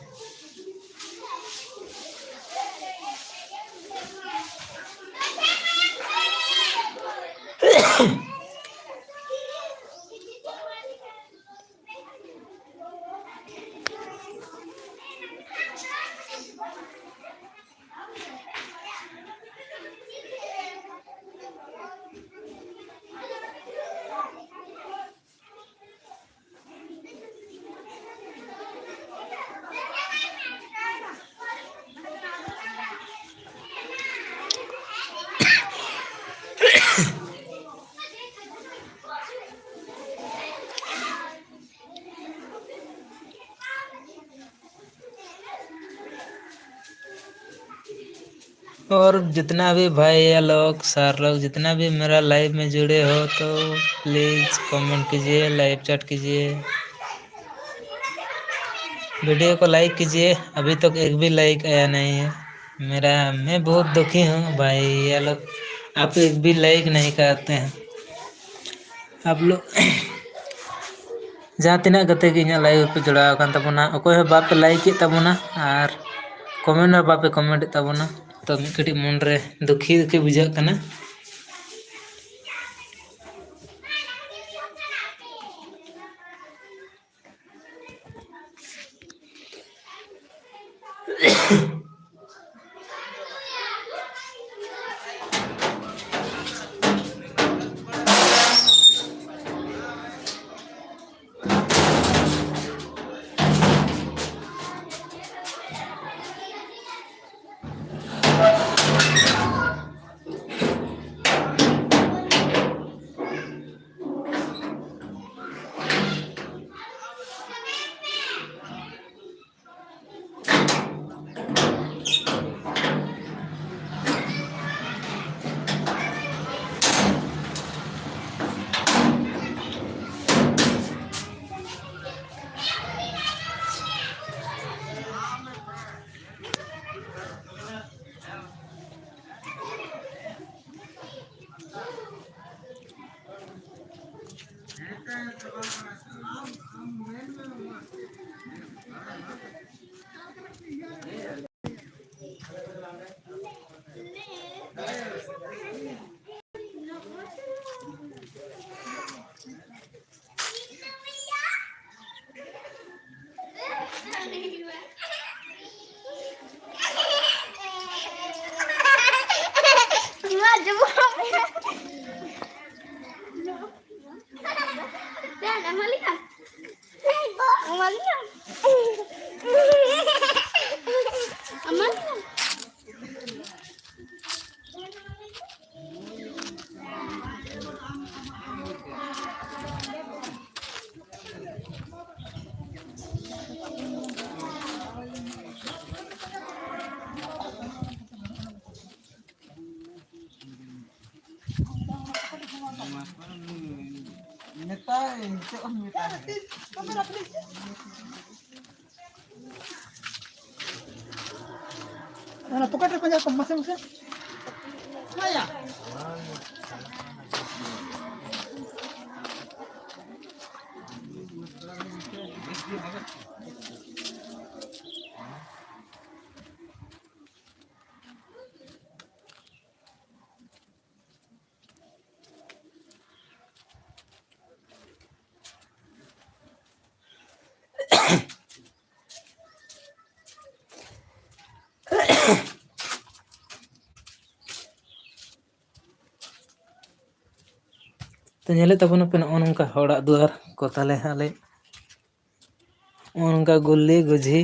और जितना भी भाई या लोग, सर लोग, जितना भी मेरा लाइव में जुड़े हो, तो प्लीज कमेंट कीजिए, लाइव चैट कीजिए। वीडियो को लाइक कीजिए। अभी तक एक भी लाइक आया नहीं है। मेरा, मैं बहुत दुखी हूँ भाई, ये लोग आप एक भी लाइक नहीं करते हैं। आप लोग ᱡᱟᱦᱟᱸ ᱛᱤᱱᱟᱹᱜ ᱜᱟᱛᱮ ᱜᱮ ᱤᱧᱟᱹᱜ ᱞᱟᱭᱤᱵᱷ ᱯᱮ ᱡᱚᱲᱟᱣ ᱟᱠᱟᱱ ᱛᱟᱵᱚᱱᱟ, ᱚᱠᱚᱭ ᱦᱚᱸ ᱵᱟᱯᱮ ᱞᱟᱭᱤᱠᱮᱫ ᱛᱟᱵᱚᱱᱟ ᱟᱨ ᱠᱚᱢᱮᱱᱴ ᱦᱚᱸ ᱵᱟᱯᱮ ᱠᱚᱢᱮᱱᱴᱮᱫ ᱛᱟᱵᱚᱱᱟ᱾ ᱛᱚ ᱢᱤᱫ ᱠᱟᱹᱴᱤᱡ ᱢᱚᱱᱨᱮ ᱫᱩᱠᱷᱤ ᱫᱩᱠᱷᱤ ᱵᱩᱡᱷᱟᱹᱜ ᱠᱟᱱᱟ᱾ ᱚᱱᱟ ᱯᱚᱠᱮᱴ ᱨᱮ ᱯᱟᱸᱡᱟ ᱠᱚᱢ ᱢᱟᱥᱮ ᱢᱟᱥᱮ᱾ ᱛᱚ, ᱧᱮᱞᱮᱫ ᱛᱟᱵᱚᱱᱟᱯᱮ ᱱᱚᱜᱼᱚ ᱱᱚᱝᱠᱟ ᱚᱲᱟᱜ ᱫᱩᱣᱟᱹᱨ ᱠᱚ ᱛᱟᱞᱮ ᱟᱞᱮ, ᱱᱚᱜᱼᱚ ᱱᱚᱝᱠᱟ ᱜᱩᱞᱤ ᱜᱩᱡᱷᱤ᱾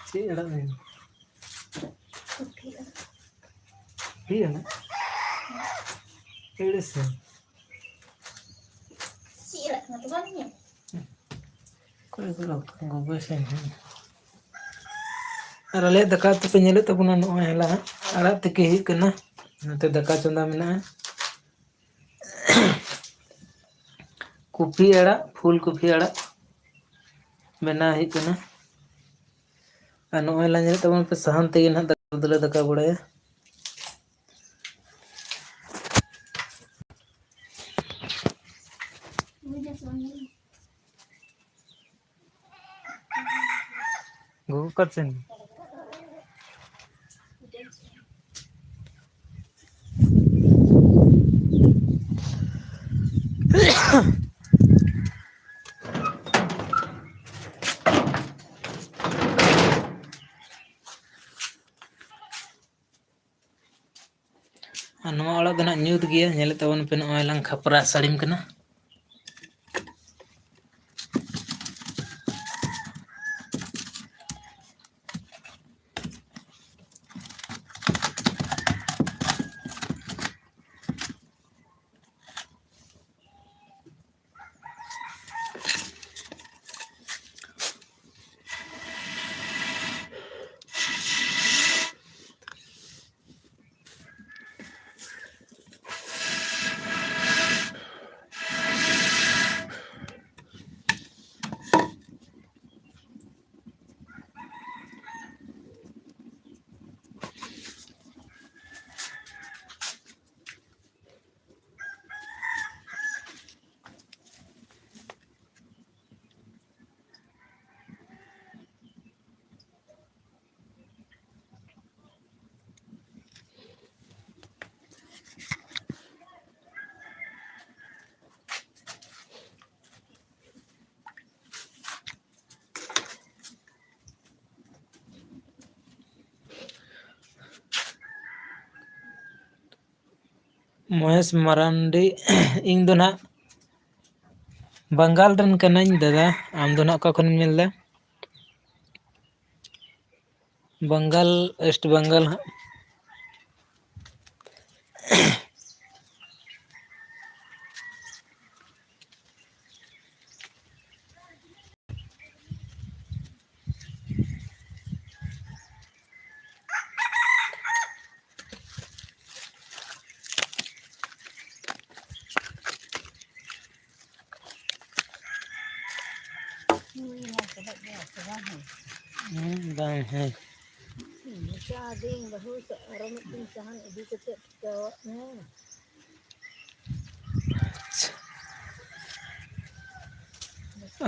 ᱪᱮᱫ ᱟᱲᱟᱜ ᱢᱮ? ᱦᱩᱭ ᱮᱱᱟ? ᱟᱹᱲᱤᱥ ᱮᱱᱟ᱾ ᱪᱮᱫ ᱟᱲᱟᱜ ᱠᱟᱱᱟ ᱛᱚ ᱵᱟᱝ ᱧᱮᱞ? ᱚᱠᱚᱭ ᱠᱚ ᱜᱚᱜᱚ ᱥᱮᱱ ᱦᱩᱭ ᱮᱱᱟ᱾ ᱟᱨ ᱟᱞᱮᱭᱟᱜ ᱫᱟᱠᱟ ᱩᱛᱩ ᱯᱮ ᱧᱮᱞᱮᱫ ᱛᱟᱵᱚᱱᱟ, ᱱᱚᱜᱼᱚᱭ ᱦᱚᱞᱟ ᱟᱲᱟᱜ ᱛᱤᱠᱤ ᱦᱩᱭᱩᱜ ᱠᱟᱱᱟ, ᱱᱚᱛᱮ ᱫᱟᱠᱟ ᱪᱚᱸᱫᱟ ᱢᱮᱱᱟᱜᱼᱟ᱾ ᱠᱚᱯᱤ ᱟᱲᱟᱜ, ᱯᱷᱩᱞ ᱠᱚᱯᱤ ᱟᱲᱟᱜ ᱵᱮᱱᱟᱣ ᱦᱩᱭᱩᱜ ᱠᱟᱱᱟ᱾ ᱟᱨ ᱱᱚᱜᱼᱚᱭ ᱞᱟᱝ ᱧᱮᱞᱮᱫ ᱛᱟᱵᱚᱱ ᱯᱮ, ᱥᱟᱦᱟᱱ ᱛᱮᱜᱮ ᱱᱟᱦᱟᱜ ᱫᱟᱠᱟ ᱫᱚᱞᱮ ᱫᱟᱠᱟ ᱵᱟᱲᱟᱭᱟ᱾ ᱜᱚᱜᱚ ᱚᱠᱟ ᱥᱮᱱ? ᱟᱨ ᱱᱚᱣᱟ ᱚᱲᱟᱜ ᱫᱚ ᱱᱟᱦᱟᱜ ᱧᱩᱛ ᱜᱮᱭᱟ᱾ ᱧᱮᱞᱮᱫ ᱛᱟᱵᱚᱱ ᱯᱮ, ᱱᱚᱜᱼᱚᱭ ᱞᱟᱝ ᱠᱷᱟᱯᱨᱟ ᱥᱟᱹᱲᱤᱢ ᱠᱟᱱᱟ᱾ ᱢᱚᱦᱮᱥ ᱢᱟᱨᱟᱱᱰᱤ, ᱤᱧ ᱫᱚ ᱱᱟᱦᱟᱜ ᱵᱟᱝᱜᱟᱞ ᱨᱮᱱ ᱠᱟᱹᱱᱟᱹᱧ ᱫᱟᱫᱟ᱾ ᱟᱢ ᱫᱚ ᱱᱟᱦᱟᱜ ᱚᱠᱟ ᱠᱷᱚᱱᱮᱢ ᱧᱮᱞ ᱮᱫᱟ? ᱵᱟᱝᱜᱟᱞ, ᱳᱭᱮᱥᱴ ᱵᱟᱝᱜᱟᱞ ᱦᱟᱸᱜ᱾ ᱦᱩᱸ, ᱵᱟᱝ ᱦᱮᱸ᱾ ᱢᱚᱪᱟ ᱫᱤᱱ ᱵᱟᱹᱦᱩ ᱥᱮ ᱟᱨᱚ ᱢᱤᱫᱴᱮᱱ ᱥᱟᱦᱟᱱ ᱤᱫᱤ ᱠᱟᱛᱮ ᱴᱷᱤᱠᱟᱹᱣᱟᱜ ᱢᱮ᱾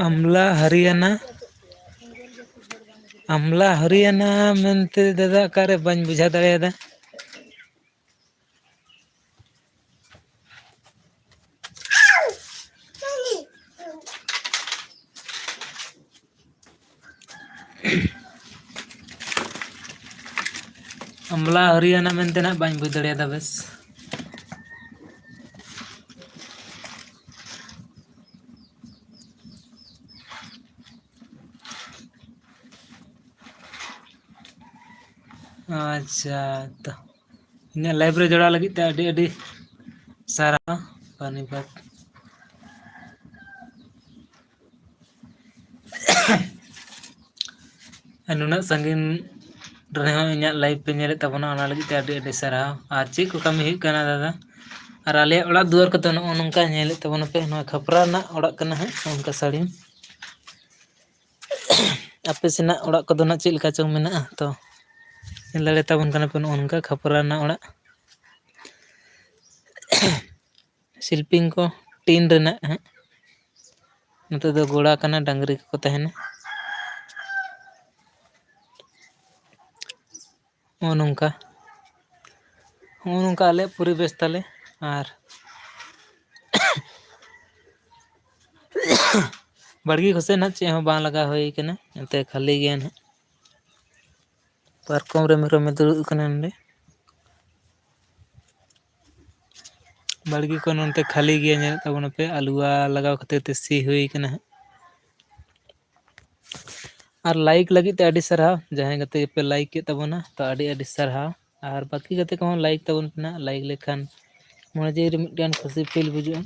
ᱟᱢᱞᱟ ᱦᱟᱨᱤᱭᱟᱱᱟ, ᱟᱢᱞᱟ ᱦᱟᱨᱤᱭᱟᱱᱟ ᱢᱮᱱᱛᱮ ᱫᱟᱫᱟ ᱚᱠᱟᱨᱮ ᱵᱟᱹᱧ ᱵᱩᱡᱷᱟᱹᱣ ᱫᱟᱲᱮᱭᱟᱫᱟ᱾ ᱟᱢᱞᱟ ᱦᱟᱨᱤᱭᱟᱱᱟ ᱢᱮᱱᱛᱮ ᱱᱟᱜ ᱵᱟᱹᱧ ᱵᱩᱡᱽ ᱫᱟᱲᱮᱭᱟᱫᱟ ᱵᱮᱥ᱾ ᱟᱪᱪᱷᱟ, ᱛᱚ ᱤᱧᱟᱹᱜ live ᱨᱮ ᱡᱚᱲᱟᱣ ᱞᱟᱹᱜᱤᱫ ᱛᱮ ᱟᱹᱰᱤ ᱟᱹᱰᱤ ᱥᱟᱨᱦᱟᱣ᱾ ᱯᱟᱱᱤᱯᱟᱛ᱾ ᱟᱨ ᱱᱩᱱᱟᱹᱜ ᱥᱟᱺᱜᱤᱧ ᱨᱮᱦᱚᱸ ᱤᱧᱟᱹᱜ live ᱯᱮ ᱧᱮᱞᱮᱫ ᱛᱟᱵᱚᱱᱟ, ᱚᱱᱟ ᱞᱟᱹᱜᱤᱫ ᱛᱮ ᱟᱹᱰᱤ ᱟᱹᱰᱤ ᱥᱟᱨᱦᱟᱣ᱾ ᱟᱨ ᱪᱮᱫ ᱠᱚ ᱠᱟᱹᱢᱤ ᱦᱩᱭᱩᱜ ᱠᱟᱱᱟ ᱫᱟᱫᱟ? ᱟᱨ ᱟᱞᱮᱭᱟᱜ ᱚᱲᱟᱜ ᱫᱩᱣᱟᱹᱨ ᱠᱚᱫᱚ ᱱᱚᱜᱼᱚ ᱱᱚᱝᱠᱟ ᱧᱮᱞᱮᱫ ᱛᱟᱵᱚᱱᱟᱯᱮ, ᱱᱚᱣᱟ ᱠᱷᱟᱯᱨᱟ ᱨᱮᱱᱟᱜ ᱚᱲᱟᱜ ᱠᱟᱱᱟ ᱦᱟᱸᱜ, ᱱᱚᱝᱠᱟ ᱥᱟᱹᱲᱤᱢ᱾ ᱟᱯᱮ ᱥᱮᱱᱟᱜ ᱚᱲᱟᱜ ᱠᱚᱫᱚ ᱱᱟᱜ ᱪᱮᱫ ᱞᱮᱠᱟ ᱪᱚᱝ ᱢᱮᱱᱟᱜᱼᱟ? ᱛᱚ ᱧᱮᱞ ᱫᱟᱲᱮ ᱛᱟᱵᱚᱱ ᱠᱟᱱᱟ ᱯᱮ, ᱱᱚᱜᱼᱚ ᱱᱚᱝᱠᱟ ᱠᱷᱟᱯᱨᱟ ᱨᱮᱱᱟᱜ ᱚᱲᱟᱜ᱾ ᱥᱤᱞᱯᱤᱝ ᱠᱚ ᱴᱤᱱ ᱨᱮᱱᱟᱜ ᱦᱟᱸᱜ᱾ ᱱᱚᱛᱮ ᱫᱚ ᱜᱚᱲᱟ ᱠᱟᱱᱟ, ᱰᱟᱝᱨᱤ ᱠᱚᱠᱚ ᱛᱟᱦᱮᱱᱟ᱾ ᱱᱚᱜᱼᱚ ᱱᱚᱝᱠᱟ, ᱱᱚᱜᱼᱚ ᱱᱚᱝᱠᱟ ᱟᱞᱮᱭᱟᱜ ᱯᱚᱨᱤᱵᱮᱥ ᱛᱟᱞᱮ᱾ ᱟᱨ ᱵᱟᱲᱜᱮ ᱠᱚᱥᱮᱫ ᱱᱟᱜ ᱪᱮᱫ ᱦᱚᱸ ᱵᱟᱝ ᱞᱟᱜᱟᱣ ᱦᱩᱭ ᱠᱟᱱᱟ, ᱮᱱᱛᱮ ᱠᱷᱟᱹᱞᱤ ᱜᱮᱭᱟ ᱱᱟᱜ᱾ ᱯᱟᱨᱠᱚᱢ ᱨᱮ ᱢᱮᱨᱚᱢᱮ ᱫᱩᱲᱩᱵ ᱟᱠᱟᱱᱟ ᱱᱚᱰᱮ᱾ ᱵᱟᱲᱜᱮ ᱠᱚ ᱱᱚᱱᱛᱮ ᱠᱷᱟᱹᱞᱤ ᱜᱮᱭᱟ, ᱧᱮᱞᱮᱫ ᱛᱟᱵᱚᱱᱟᱯᱮ, ᱟᱞᱩᱣᱟ ᱞᱟᱜᱟᱣ ᱠᱷᱟᱹᱛᱤᱨ ᱛᱮ ᱥᱤ ᱦᱩᱭ ᱠᱟᱱᱟ ᱦᱟᱸᱜ᱾ ᱟᱨ like ᱞᱟᱹᱜᱤᱫ ᱛᱮ ᱟᱹᱰᱤ ᱥᱟᱨᱦᱟᱣ, ᱡᱟᱦᱟᱸᱭ ᱜᱟᱛᱮ ᱜᱮᱯᱮ like ᱠᱮᱫ ᱛᱟᱵᱚᱱᱟ, ᱛᱚ ᱟᱹᱰᱤ ᱟᱹᱰᱤ ᱥᱟᱨᱦᱟᱣ᱾ ᱟᱨ ᱵᱟᱹᱠᱤ ᱜᱟᱛᱮ ᱠᱚᱦᱚᱸ like ᱛᱟᱵᱚᱱ ᱯᱮ ᱱᱟᱜ, like ᱞᱮᱠᱷᱟᱱ ᱢᱚᱱᱮ ᱡᱤᱣᱤ ᱨᱮ ᱢᱤᱫᱴᱟᱝ ᱠᱷᱩᱥᱤ feel ᱵᱩᱡᱩᱜᱼᱟ᱾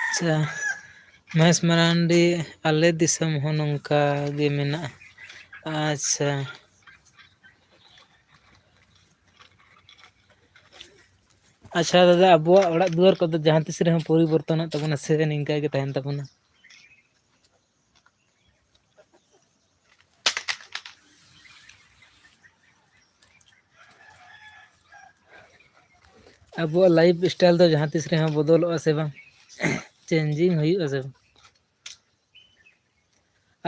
ᱟᱪᱪᱷᱟ, ᱢᱚᱦᱮᱥ ᱢᱟᱨᱟᱱᱰᱤ, ᱟᱞᱮ ᱫᱤᱥᱚᱢ ᱦᱚᱸ ᱱᱚᱝᱠᱟ ᱜᱮ ᱢᱮᱱᱟᱜᱼᱟ᱾ ᱟᱪᱪᱷᱟ, ᱟᱪᱪᱷᱟ ᱫᱟᱫᱟ, ᱟᱵᱚᱣᱟᱜ ᱚᱲᱟᱜ ᱫᱩᱣᱟᱹᱨ ᱠᱚᱫᱚ ᱡᱟᱦᱟᱸ ᱛᱤᱥ ᱨᱮᱦᱚᱸ ᱯᱚᱨᱤᱵᱚᱨᱛᱚᱱᱚᱜ ᱛᱟᱵᱚᱱᱟ ᱥᱮ ᱱᱤᱝᱠᱟ ᱜᱮ ᱛᱟᱦᱮᱱ ᱛᱟᱵᱚᱱᱟ? ᱟᱵᱚᱣᱟᱜ life style ᱫᱚ ᱡᱟᱦᱟᱸ ᱛᱤᱥ ᱨᱮᱦᱚᱸ ᱵᱚᱫᱚᱞᱚᱜᱼᱟ ᱥᱮ ᱵᱟᱝ? ᱪᱮᱧᱡᱤᱝ ᱦᱩᱭᱩᱜᱼᱟ ᱥᱮ ᱵᱟᱝ?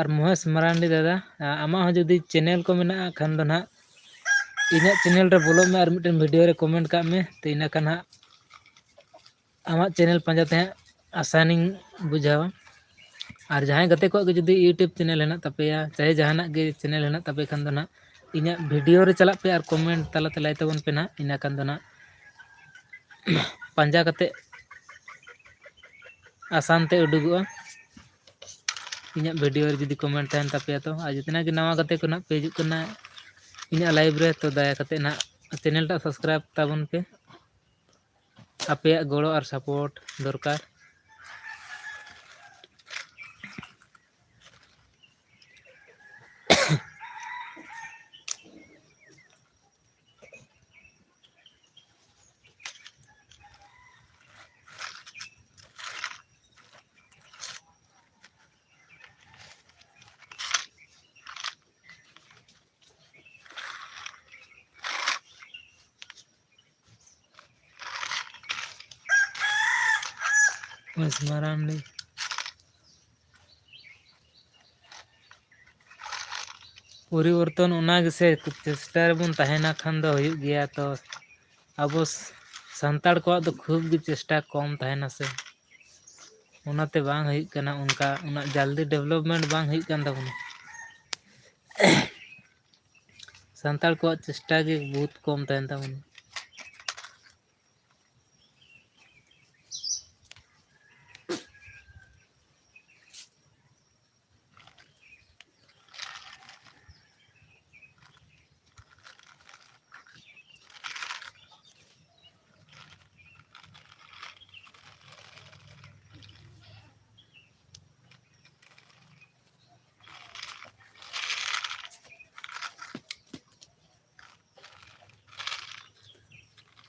ᱟᱨ ᱢᱚᱦᱮᱥ ᱢᱟᱨᱟᱱᱰᱤ ᱫᱟᱫᱟ, ᱟ-, ᱟᱢᱟᱜ ᱦᱚᱸ ᱡᱩᱫᱤ ᱪᱮᱱᱮᱞ ᱠᱚ ᱢᱮᱱᱟᱜᱼᱟ ᱠᱷᱟᱱ ᱫᱚ ᱱᱟᱦᱟᱜ ᱤᱧᱟᱹᱜ ᱪᱮᱱᱮᱞ ᱨᱮ ᱵᱚᱞᱚᱜ ᱢᱮ ᱟᱨ ᱢᱤᱫᱴᱮᱱ ᱵᱷᱤᱰᱤᱭᱳ ᱨᱮ ᱠᱚᱢᱮᱱᱴ ᱠᱟᱜ ᱢᱮ, ᱛᱚ ᱤᱱᱟᱹ ᱠᱷᱟᱱ ᱦᱟᱸᱜ ᱟᱢᱟᱜ ᱪᱮᱱᱮᱞ ᱯᱟᱸᱡᱟ ᱛᱮ ᱦᱟᱸᱜ ᱟᱥᱟᱱᱤᱧ ᱵᱩᱡᱷᱟᱹᱣᱟ᱾ ᱟᱨ ᱡᱟᱦᱟᱸᱭ ᱜᱟᱛᱮ ᱠᱚᱣᱟᱜ ᱜᱮ ᱡᱩᱫᱤ YouTube ᱪᱮᱱᱮᱞ ᱦᱮᱱᱟᱜ ᱛᱟᱯᱮᱭᱟ, ᱪᱟᱦᱮ ᱡᱟᱦᱟᱱᱟᱜ ᱜᱮ ᱪᱮᱱᱮᱞ ᱦᱮᱱᱟᱜ ᱛᱟᱯᱮ ᱠᱷᱟᱱ ᱫᱚ ᱱᱟᱦᱟᱜ ᱤᱧᱟᱹᱜ ᱵᱷᱤᱰᱤᱭᱳ ᱨᱮ ᱪᱟᱞᱟᱜ ᱯᱮ ᱟᱨ ᱠᱚᱢᱮᱱᱴ ᱛᱟᱞᱟᱛᱮ ᱞᱟᱹᱭ ᱛᱟᱵᱚᱱ ᱯᱮ ᱱᱟᱦᱟᱜ, ᱤᱱᱟᱹ ᱠᱷᱟᱱ ᱫᱚ ᱱᱟᱦᱟᱜ ᱯᱟᱸᱡᱟ ᱠᱟᱛᱮ ᱟᱥᱟᱱ ᱛᱮ ᱩᱰᱩᱠᱚᱜᱼᱟ᱾ ᱤᱧᱟᱹᱜ ᱵᱷᱤᱰᱤᱭᱳ ᱨᱮ ᱡᱩᱫᱤ ᱠᱚᱢᱮᱱᱴ ᱛᱟᱦᱮᱱ ᱛᱟᱯᱮᱭᱟ ᱛᱚ, ᱟᱨ ᱡᱚᱛᱚᱱᱟᱜ ᱜᱮ ᱱᱟᱣᱟ ᱜᱟᱛᱮ ᱠᱚ ᱱᱟᱦᱟᱜ ᱯᱮ ᱦᱤᱡᱩᱜ ᱠᱟᱱᱟ ᱤᱧᱟᱹᱜ ᱞᱟᱭᱤᱵᱷ ᱨᱮ, ᱛᱚ ᱫᱟᱭᱟ ᱠᱟᱛᱮ ᱱᱟᱦᱟᱜ ᱪᱮᱱᱮᱞ ᱴᱟᱜ ᱥᱟᱵᱥᱠᱨᱟᱭᱤᱵᱽ ᱛᱟᱵᱚᱱ ᱯᱮ᱾ ᱟᱯᱮᱭᱟᱜ ᱜᱚᱲᱚ ᱟᱨ ᱥᱟᱯᱳᱨᱴ ᱫᱚᱨᱠᱟᱨ᱾ ᱢᱚᱦᱮᱥ ᱢᱟᱨᱟᱱᱰᱤ᱾ ᱯᱚᱨᱤᱵᱚᱨᱛᱚᱱ ᱚᱱᱟ ᱜᱮᱥᱮ, ᱪᱮᱥᱴᱟ ᱨᱮᱵᱚᱱ ᱛᱟᱦᱮᱱᱟ ᱠᱷᱟᱱ ᱫᱚ ᱦᱩᱭᱩᱜ ᱜᱮᱭᱟ᱾ ᱛᱚ ᱟᱵᱚ ᱥ-, ᱥᱟᱱᱛᱟᱲ ᱠᱚᱣᱟᱜ ᱫᱚ ᱠᱷᱩᱵ ᱜᱮ ᱪᱮᱥᱴᱟ ᱠᱚᱢ ᱛᱟᱦᱮᱱᱟ ᱥᱮ, ᱚᱱᱟᱛᱮ ᱵᱟᱝ ᱦᱩᱭᱩᱜ ᱠᱟᱱᱟ ᱚᱱᱠᱟ, ᱩᱱᱟᱹᱜ ᱡᱟᱞᱫᱤ ᱰᱮᱵᱷᱞᱚᱯᱢᱮᱱᱴ ᱵᱟᱝ ᱦᱩᱭᱩᱜ ᱠᱟᱱ ᱛᱟᱵᱚᱱᱟ᱾ ᱥᱟᱱᱛᱟᱲ ᱠᱚᱣᱟᱜ ᱪᱮᱥᱴᱟ ᱜᱮ ᱵᱚᱦᱩᱛ ᱠᱚᱢ ᱛᱟᱦᱮᱱ ᱛᱟᱵᱚᱱᱟ᱾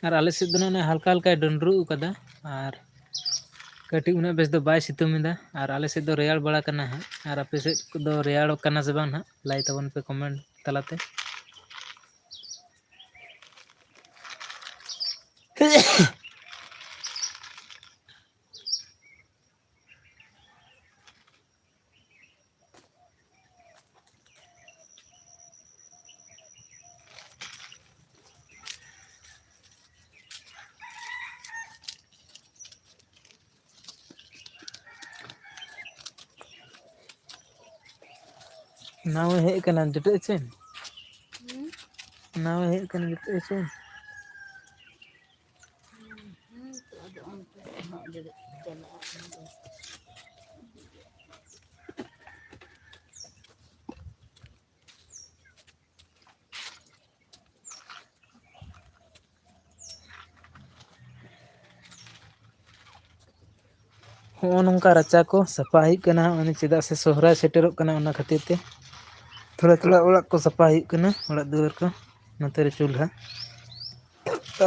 ᱟᱨ ᱟᱞᱮ ᱥᱮᱫ ᱫᱚ ᱱᱚᱜᱼᱚᱭ ᱦᱟᱞᱠᱟ ᱦᱟᱞᱠᱟᱭ ᱰᱩᱸᱰᱨᱩᱜ ᱠᱟᱫᱟ, ᱟᱨ ᱠᱟᱹᱴᱤᱡ ᱩᱱᱟᱹᱜ ᱵᱮᱥ ᱫᱚ ᱵᱟᱭ ᱥᱤᱛᱩᱝ ᱮᱫᱟ, ᱟᱨ ᱟᱞᱮ ᱥᱮᱫ ᱫᱚ ᱨᱮᱭᱟᱲ ᱵᱟᱲᱟ ᱠᱟᱱᱟ ᱦᱟᱸᱜ᱾ ᱟᱨ ᱟᱯᱮ ᱥᱮᱫ ᱠᱚᱫᱚ ᱨᱮᱭᱟᱲ ᱠᱟᱱᱟ ᱥᱮ ᱵᱟᱝ ᱦᱟᱸᱜ? ᱞᱟᱹᱭ ᱛᱟᱵᱚᱱ ᱯᱮ ᱠᱚᱢᱮᱱᱴ ᱛᱟᱞᱟᱛᱮ᱾ ᱱᱟᱣᱟ ᱦᱮᱡ ᱠᱟᱱᱟ ᱡᱩᱴᱟᱹᱜ ᱪᱮ? ᱦᱩᱸ? ᱱᱟᱣᱟ ᱦᱮᱡ ᱠᱟᱱᱟ ᱡᱩᱴᱟᱹᱜ ᱪᱮ? ᱦᱩᱸ, ᱛᱚ ᱟᱫᱚ ᱚᱱᱛᱮ ᱦᱚᱸ ᱡᱩᱫᱤ ᱪᱟᱞᱟᱜᱼᱟ, ᱚᱱᱟ ᱫᱚ᱾ ᱦᱚᱸᱜᱼᱚ ᱱᱚᱝᱠᱟ ᱨᱟᱪᱟ ᱠᱚ ᱥᱟᱯᱷᱟ ᱦᱩᱭᱩᱜ ᱠᱟᱱᱟ, ᱚᱱᱮ ᱪᱮᱫᱟᱜ ᱥᱮ ᱥᱚᱦᱨᱟᱭ ᱥᱮᱴᱮᱨᱚᱜ ᱠᱟᱱᱟ, ᱚᱱᱟ ᱠᱷᱟᱹᱛᱤᱨ ᱛᱮ ᱛᱷᱚᱲᱟ ᱛᱷᱚᱲᱟ ᱚᱲᱟᱜ ᱠᱚ ᱥᱟᱯᱷᱟ ᱦᱩᱭᱩᱜ ᱠᱟᱱᱟ, ᱚᱲᱟᱜ ᱫᱩᱣᱟᱹᱨ ᱠᱚ᱾ ᱱᱚᱛᱮ ᱨᱮ ᱪᱩᱞᱦᱟ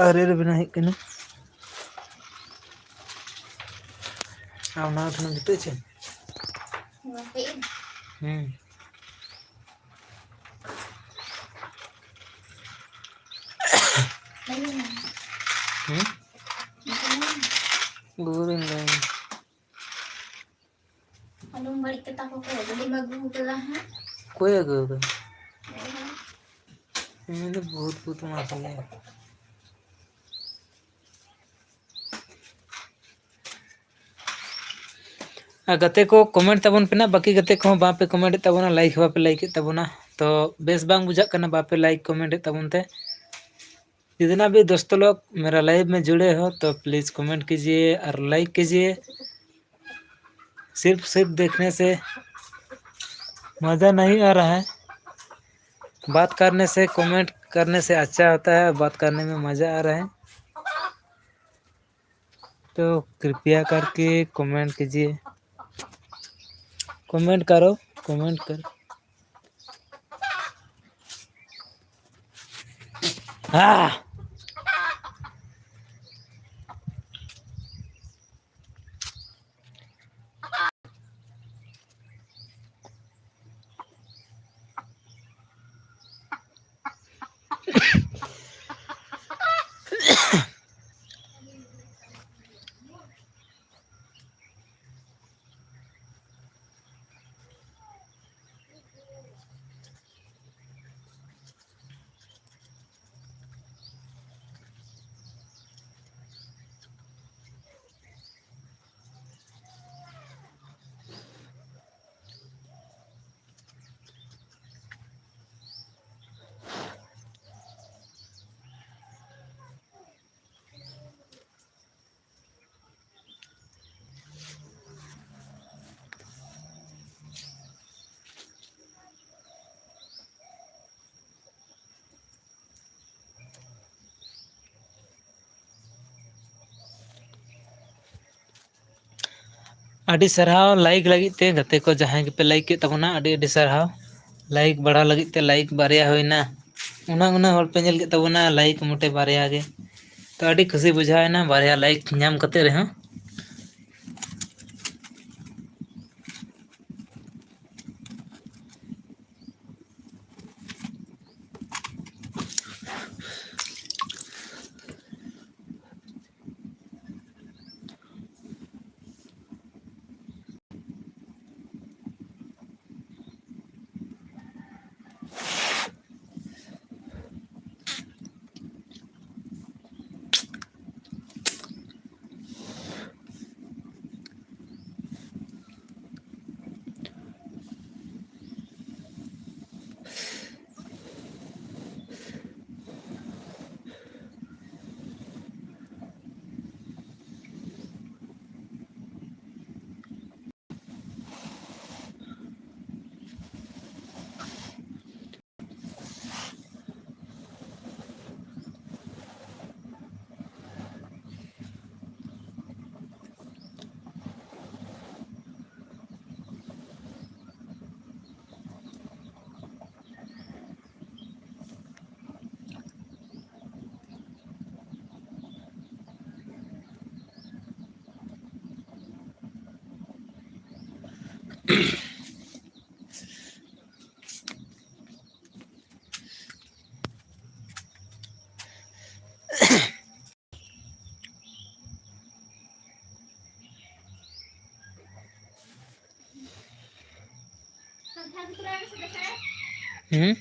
ᱟᱨᱮ ᱨᱮ ᱵᱮᱱᱟᱣ ᱦᱩᱭᱩᱜ ᱠᱟᱱᱟ᱾ ᱟᱨ ᱚᱱᱟ ᱠᱷᱚᱱ ᱡᱩᱛᱟᱹᱜ ᱪᱮ? ᱦᱩᱸ᱾ ᱦᱩᱸ? ᱜᱩᱜᱩᱞ ᱨᱤᱧ ᱞᱟᱹᱭ ᱟᱢᱟ᱾ ᱟᱞᱚᱢ ᱵᱟᱹᱲᱤᱡ ᱠᱟᱛᱟ ᱠᱚ, ᱠᱚ ᱜᱟᱹᱰᱤᱢ ᱟᱹᱜᱩ ᱠᱟᱫᱟ ᱦᱟᱸᱜ᱾ ᱚᱠᱚᱭ ᱟᱹᱜᱩ ᱠᱟᱫᱟ? ᱤᱧ ᱫᱚ ᱵᱷᱩᱛ ᱵᱷᱩᱛ ᱢᱟ ᱛᱟᱞᱮ᱾ ᱟᱨ ᱜᱟᱛᱮ ᱠᱚ comment ᱛᱟᱵᱚᱱ ᱯᱮ ᱱᱟᱜ, ᱵᱟᱹᱠᱤ ᱜᱟᱛᱮ ᱠᱚᱦᱚᱸ ᱵᱟᱯᱮ comment ᱮᱫ ᱛᱟᱵᱚᱱᱟ, like ᱦᱚᱸ ᱵᱟᱯᱮ like ᱮᱫ ᱛᱟᱵᱚᱱᱟ, ᱛᱚ ᱵᱮᱥ ᱵᱟᱝ ᱵᱩᱡᱷᱟᱹᱜ ᱠᱟᱱᱟ ᱵᱟᱯᱮ like comment ᱮᱫ ᱛᱟᱵᱚᱱ ᱛᱮ᱾ जितना भी दोस्त लोग मेरा लाइव में जुड़े हो तो प्लीज कमेंट कीजिए और लाइक कीजिए। सिर्फ सिर्फ देखने से मज़ा नहीं आ रहा है, बात करने से, कमेंट करने से अच्छा होता है, बात करने में मज़ा आ रहा है। तो कृपया करके कमेंट कीजिए, कमेंट करो, कमेंट करो। हाँ। ᱟᱹᱰᱤ ᱥᱟᱨᱦᱟᱣ ᱞᱟᱭᱤᱠ ᱞᱟᱹᱜᱤᱫ ᱛᱮ, ᱜᱟᱛᱮ ᱠᱚ ᱡᱟᱦᱟᱸᱭ ᱜᱮᱯᱮ ᱞᱟᱭᱤᱠ ᱠᱮᱫ ᱛᱟᱵᱚᱱᱟ, ᱟᱹᱰᱤ ᱟᱹᱰᱤ ᱥᱟᱨᱦᱟᱣ᱾ ᱞᱟᱭᱤᱠ ᱵᱟᱲᱟ ᱞᱟᱹᱜᱤᱫ ᱛᱮ ᱞᱟᱭᱤᱠ ᱵᱟᱨᱭᱟ ᱦᱩᱭᱱᱟ, ᱩᱱᱟᱹᱜ ᱩᱱᱟᱹᱜ ᱦᱚᱲ ᱯᱮ ᱧᱮᱞ ᱠᱮᱫ ᱛᱟᱵᱚᱱᱟ, ᱞᱟᱭᱤᱠ ᱢᱚᱴᱮ ᱵᱟᱨᱭᱟ ᱜᱮ᱾ ᱛᱚ ᱟᱹᱰᱤ ᱠᱩᱥᱤ ᱵᱩᱡᱷᱟᱹᱣ ᱮᱱᱟ ᱵᱟᱨᱭᱟ ᱞᱟᱭᱤᱠ ᱧᱟᱢ ᱠᱟᱛᱮ ᱨᱮᱦᱚᱸ᱾ ᱦᱩᱸ?